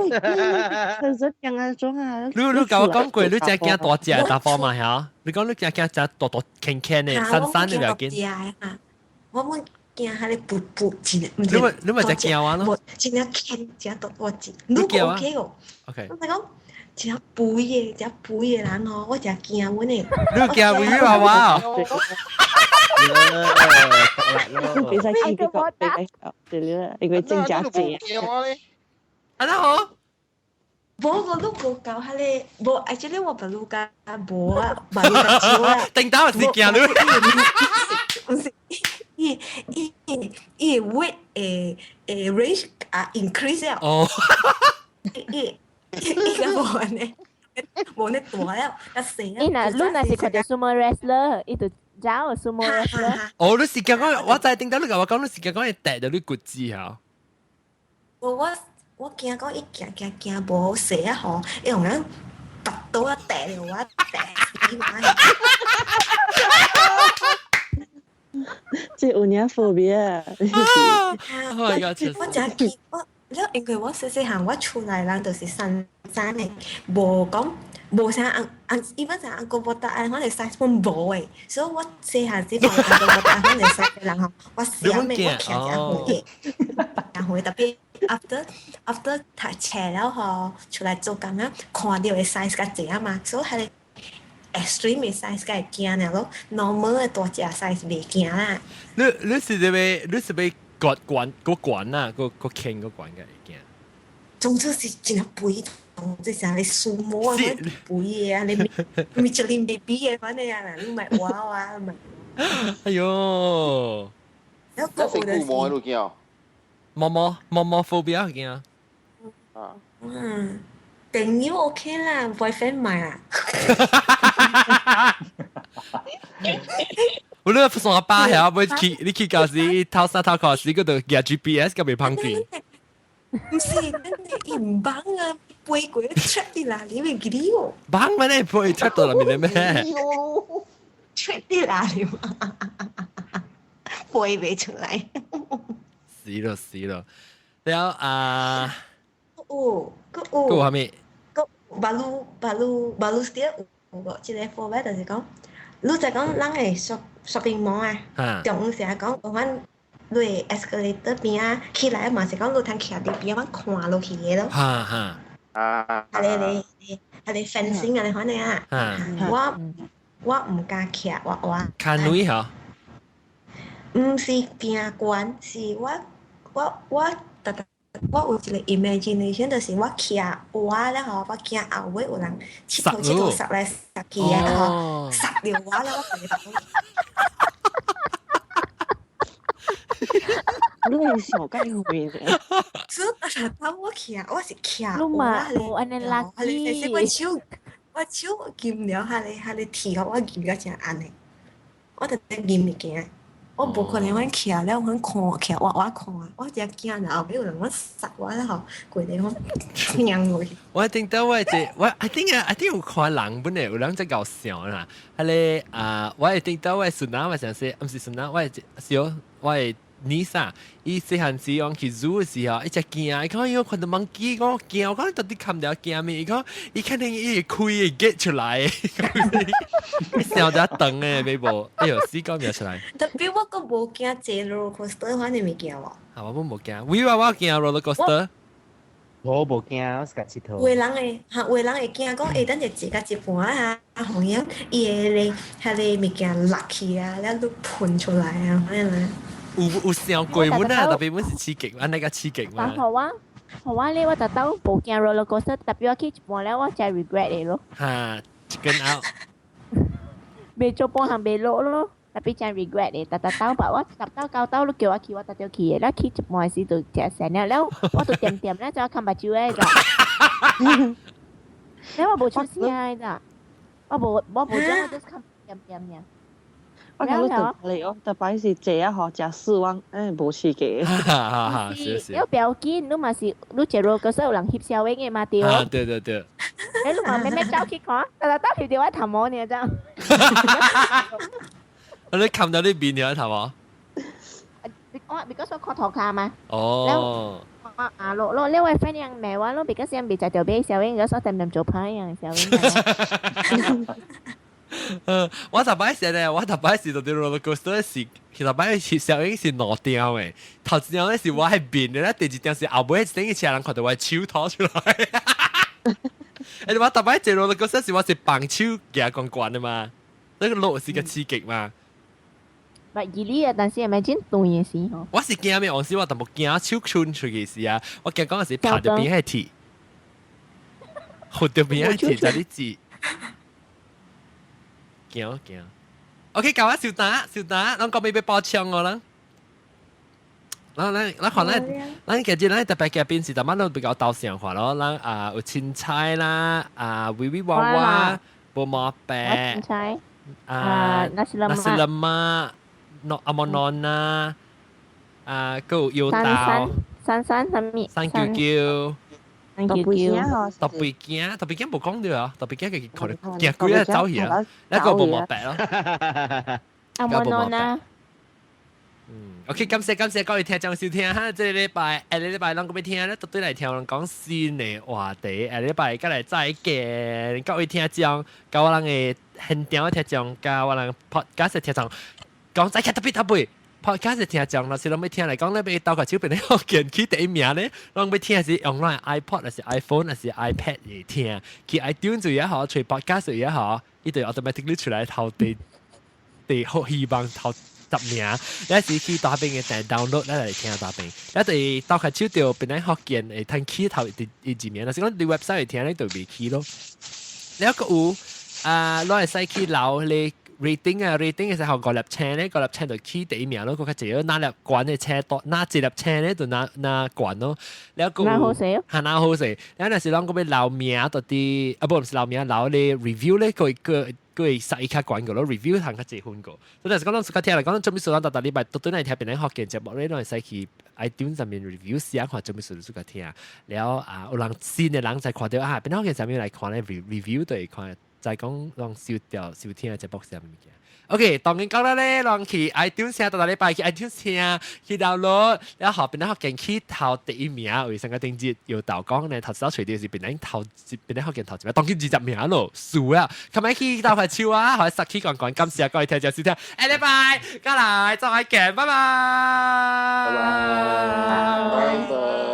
實驚啊種啊。你共我講過，你真驚大隻的查甫嘛嚇？你講你驚驚隻大大輕輕的、瘦瘦的袂緊。啊，我們驚彼个噗噗真的，你咪就驚我咯。真正輕，真大大隻。你 OK 哦？OK。我講。真肥的，真肥的人哦，我真驚阮的。你驚肥娃娃？袂使去這個，對了，因為真正濟。啊，那好。無無，你無夠彼个，無，actually 我不如甲無啊，無較少啊。頂頭是驚你。毋是，伊伊伊 weight 會會 range 啊 increase 了。哦。伊。伊個無按呢，無呢大了，較細伊若你若是看著 sumo wrestler，伊就走 sumo wrestler。哦，你是驚講，我知頂頭你共我講，你是驚講會跌著你骨子嚇。無我我驚講伊行行行無好勢啊吼，伊用咱拔刀啊跌著我跌死我。這有影 phobia。我真驚我。了，因為我細細漢我厝內人就是瘦瘦的，無講無啥按按，even 啥按個無答案，可能 size 本無的，所以我細漢時看按個無答案可能 size 的人吼，我想咩我徛誠遠的，誠遠特別 after after 讀冊了吼，出來做工啊，看著的 size 較濟啊嘛，所以彼个 extreme 的 size 較會驚爾咯，normal 的大隻 size 袂驚啦。你你是欲你是欲割管個管啊，個個傾個管嘅會驚。總之是真肥，總之像你數模啊，肥的啊，你咪就連 baby 的反正啊，你咪娃娃咪。哎喲！那個有毛都驚。毛毛毛毛 phobia 驚啊。啊。嗯，朋友 OK 啦，boyfriend 買啦。我你送阿爸遐，要去你去到時頭三頭考時，嗰度夾 GPS 佮袂碰見。毋是，伊毋幫啊，飛過 trap 佇哪裡會記得哦？幫咩咧？飛 trap 到裡面咩？trap 佇哪裡嘛？飛袂出來。死咯死咯！了啊，有，閣有。閣有啥物？閣 baru baru baru still 有個，這個 phobia 就是講，你就講人會 shopping mall 啊，中午成日講，阮你 escalator 邊仔起來嘛是講你通徛佇邊仔看落去的咯。哈哈。啊。啊咧咧，啊咧 fencing 啊咧款的啊。我我毋敢徛，我我。牽女吼？毋是驚懸，是我我我逐逐我有一個 imagination，就是我徛我了吼，我驚後尾有人𨑨迌𨑨迌殺來殺去啊吼，殺著我了，我家己你係想介會嘅？所以逐逐我徛，我是徛你嘛無按呢 lucky。我手我手撳了，彼個彼個鐵我撳了誠按的，我特別撳物件。我無可能阮徛了，阮看徛我我看，我真驚若後尾有人我殺我了吼，規个我驚落去。我頂到我這我 I think I think 有看人本來有人在搞笑啦，彼个啊，我會頂到我孫仔，我想說，毋是孫仔，我小我的 niece 啊，伊細漢時講去 zoo 的時候，伊真驚，伊講伊看到 monkey，講驚，我講你到底看著驚咩？伊講伊肯定伊會開會 get 出來，伊笑得長的，尾無，哎喲，死講袂出來。特別我閣無驚坐 roller coaster 款的物件喎。啊，我無驚，我我驚 roller coaster。我無驚，我是共𨑨迌。有的人會，哈，有的人會驚講，會等下坐到一半啊，予伊伊的咧，彼个物件落去啊，了都噴出來啊，按呢。有有想過阮啊，特別阮是刺激，按呢較刺激嘛。但予我，予我咧，我逐擺無驚 roller coaster，特別我去一半了，我才 regret 的咯。哈，chicken out。袂做半項袂落咯，特別真 regret 的，逐逐擺我十擺九擺你叫我去，我逐著去的，了去一半時就食成了，了我就恬恬了，就崁目睭的咋。了我無出聲的咋，我無我無講，我就是崁恬恬爾。我講你特嚟哦，特擺是坐啊吼，食四萬，誒無刺激。哈哈，是是。你不要緊，你嘛是你坐 roller coaster 有人翕相的嘛對。啊，對對對。你你嘛慢慢走去看，逐逐擺翕著我頭毛爾這樣。你冚到你面了頭啊？我 because 我看塗跤嘛。哦。啊，咯咯，呢位 friend 樣罵我咯，because 樣未食到買小英，所以點點做歹樣小英。我特擺時咧，我特擺時就啲 roller coaster 是，其實擺是小英是兩點嘅，頭一點咧是我係變嘅咧，第二點是後尾一頂車人看到我手拖出來。誒，我特擺坐 roller coaster 是我是綁手行關關的嘛，那個落是個刺激嘛。唔係你啊，但是係咪真斷嘅時候？我是驚咩？我是我淡薄驚手伸出去時啊，我驚講是拍到邊係鐵，去到邊係鐵就你知。驚驚。OK，教我小打小打，咱講咩要包槍我啦。咱咱咱看咱咱其實咱特別嘉賓是淡仔都比較鬥上話咯，咱啊有凊彩啦，啊威威娃娃，無毛白，啊 nasi lemak，諾阿莫諾娜，啊閣有油豆，三三啥物？三九九。三九九，特別驚，特別驚無講到啊！特別驚佢可能驚鬼啊走去啊，一個無毛白咯。阿莫諾娜。嗯，OK，感謝感謝各位聽眾收聽哈，這個禮拜下個禮拜咱閣欲聽咧，對來聽人講新的話題，下禮拜閣來再見，各位聽眾，佮我人的現場的聽眾，佮我人 podcast 的聽眾，講再較特別特別。podcast 聽眾，若是攏欲聽來講咧，欲鬥個手邊咧，鍵起第一名咧，攏欲聽是用咱 iPod 還是 iPhone 還是 iPad 來聽，去 iTunes 也好，揣 podcast 也好，伊就 automatically 出來頭第第好希望頭十名，有時去大邊嘅訂 download 咱來聽大邊，一對鬥開手就變咱福建會通起頭第第二名，若是講佇 website 聽咧就袂起咯。了閣有啊，攏會使去留咧。rating 啊，rating 嘅時候五粒星咧，五粒星就起第一名咯，閣較濟，哪粒懸的星多，哪一粒星咧就哪哪懸咯。了閣有，好勢哦，係哪好勢。了若是攏閣欲留名到佇，啊無毋是留名，留咧 review 咧，閣會閣閣會使較懸個咯，review 通較濟分個。所以若是講攏自家聽來講，做咩事咱逐逐禮拜都對來聽別人福建節目咧，攏會使去 iTunes 上面 review 寫看做咩事自家聽。了啊，有人新的人才看著啊，別人福建上面來看咧 review 就會看。再講攏收掉收聽的節目啥物件。OK，當然講了咧，攏去 iTunes 聽，逐禮拜去 iTunes 聽，去 download，了後邊咧福建起頭第一名，為上個頂節有導講咧，頭先隨啲是邊咧頭邊咧福建頭一名，當然20名咯，輸啊！琴日去鬥塊手啊，予殺起講講，感謝各位聽眾收聽，下禮拜過來再見，拜拜。拜拜。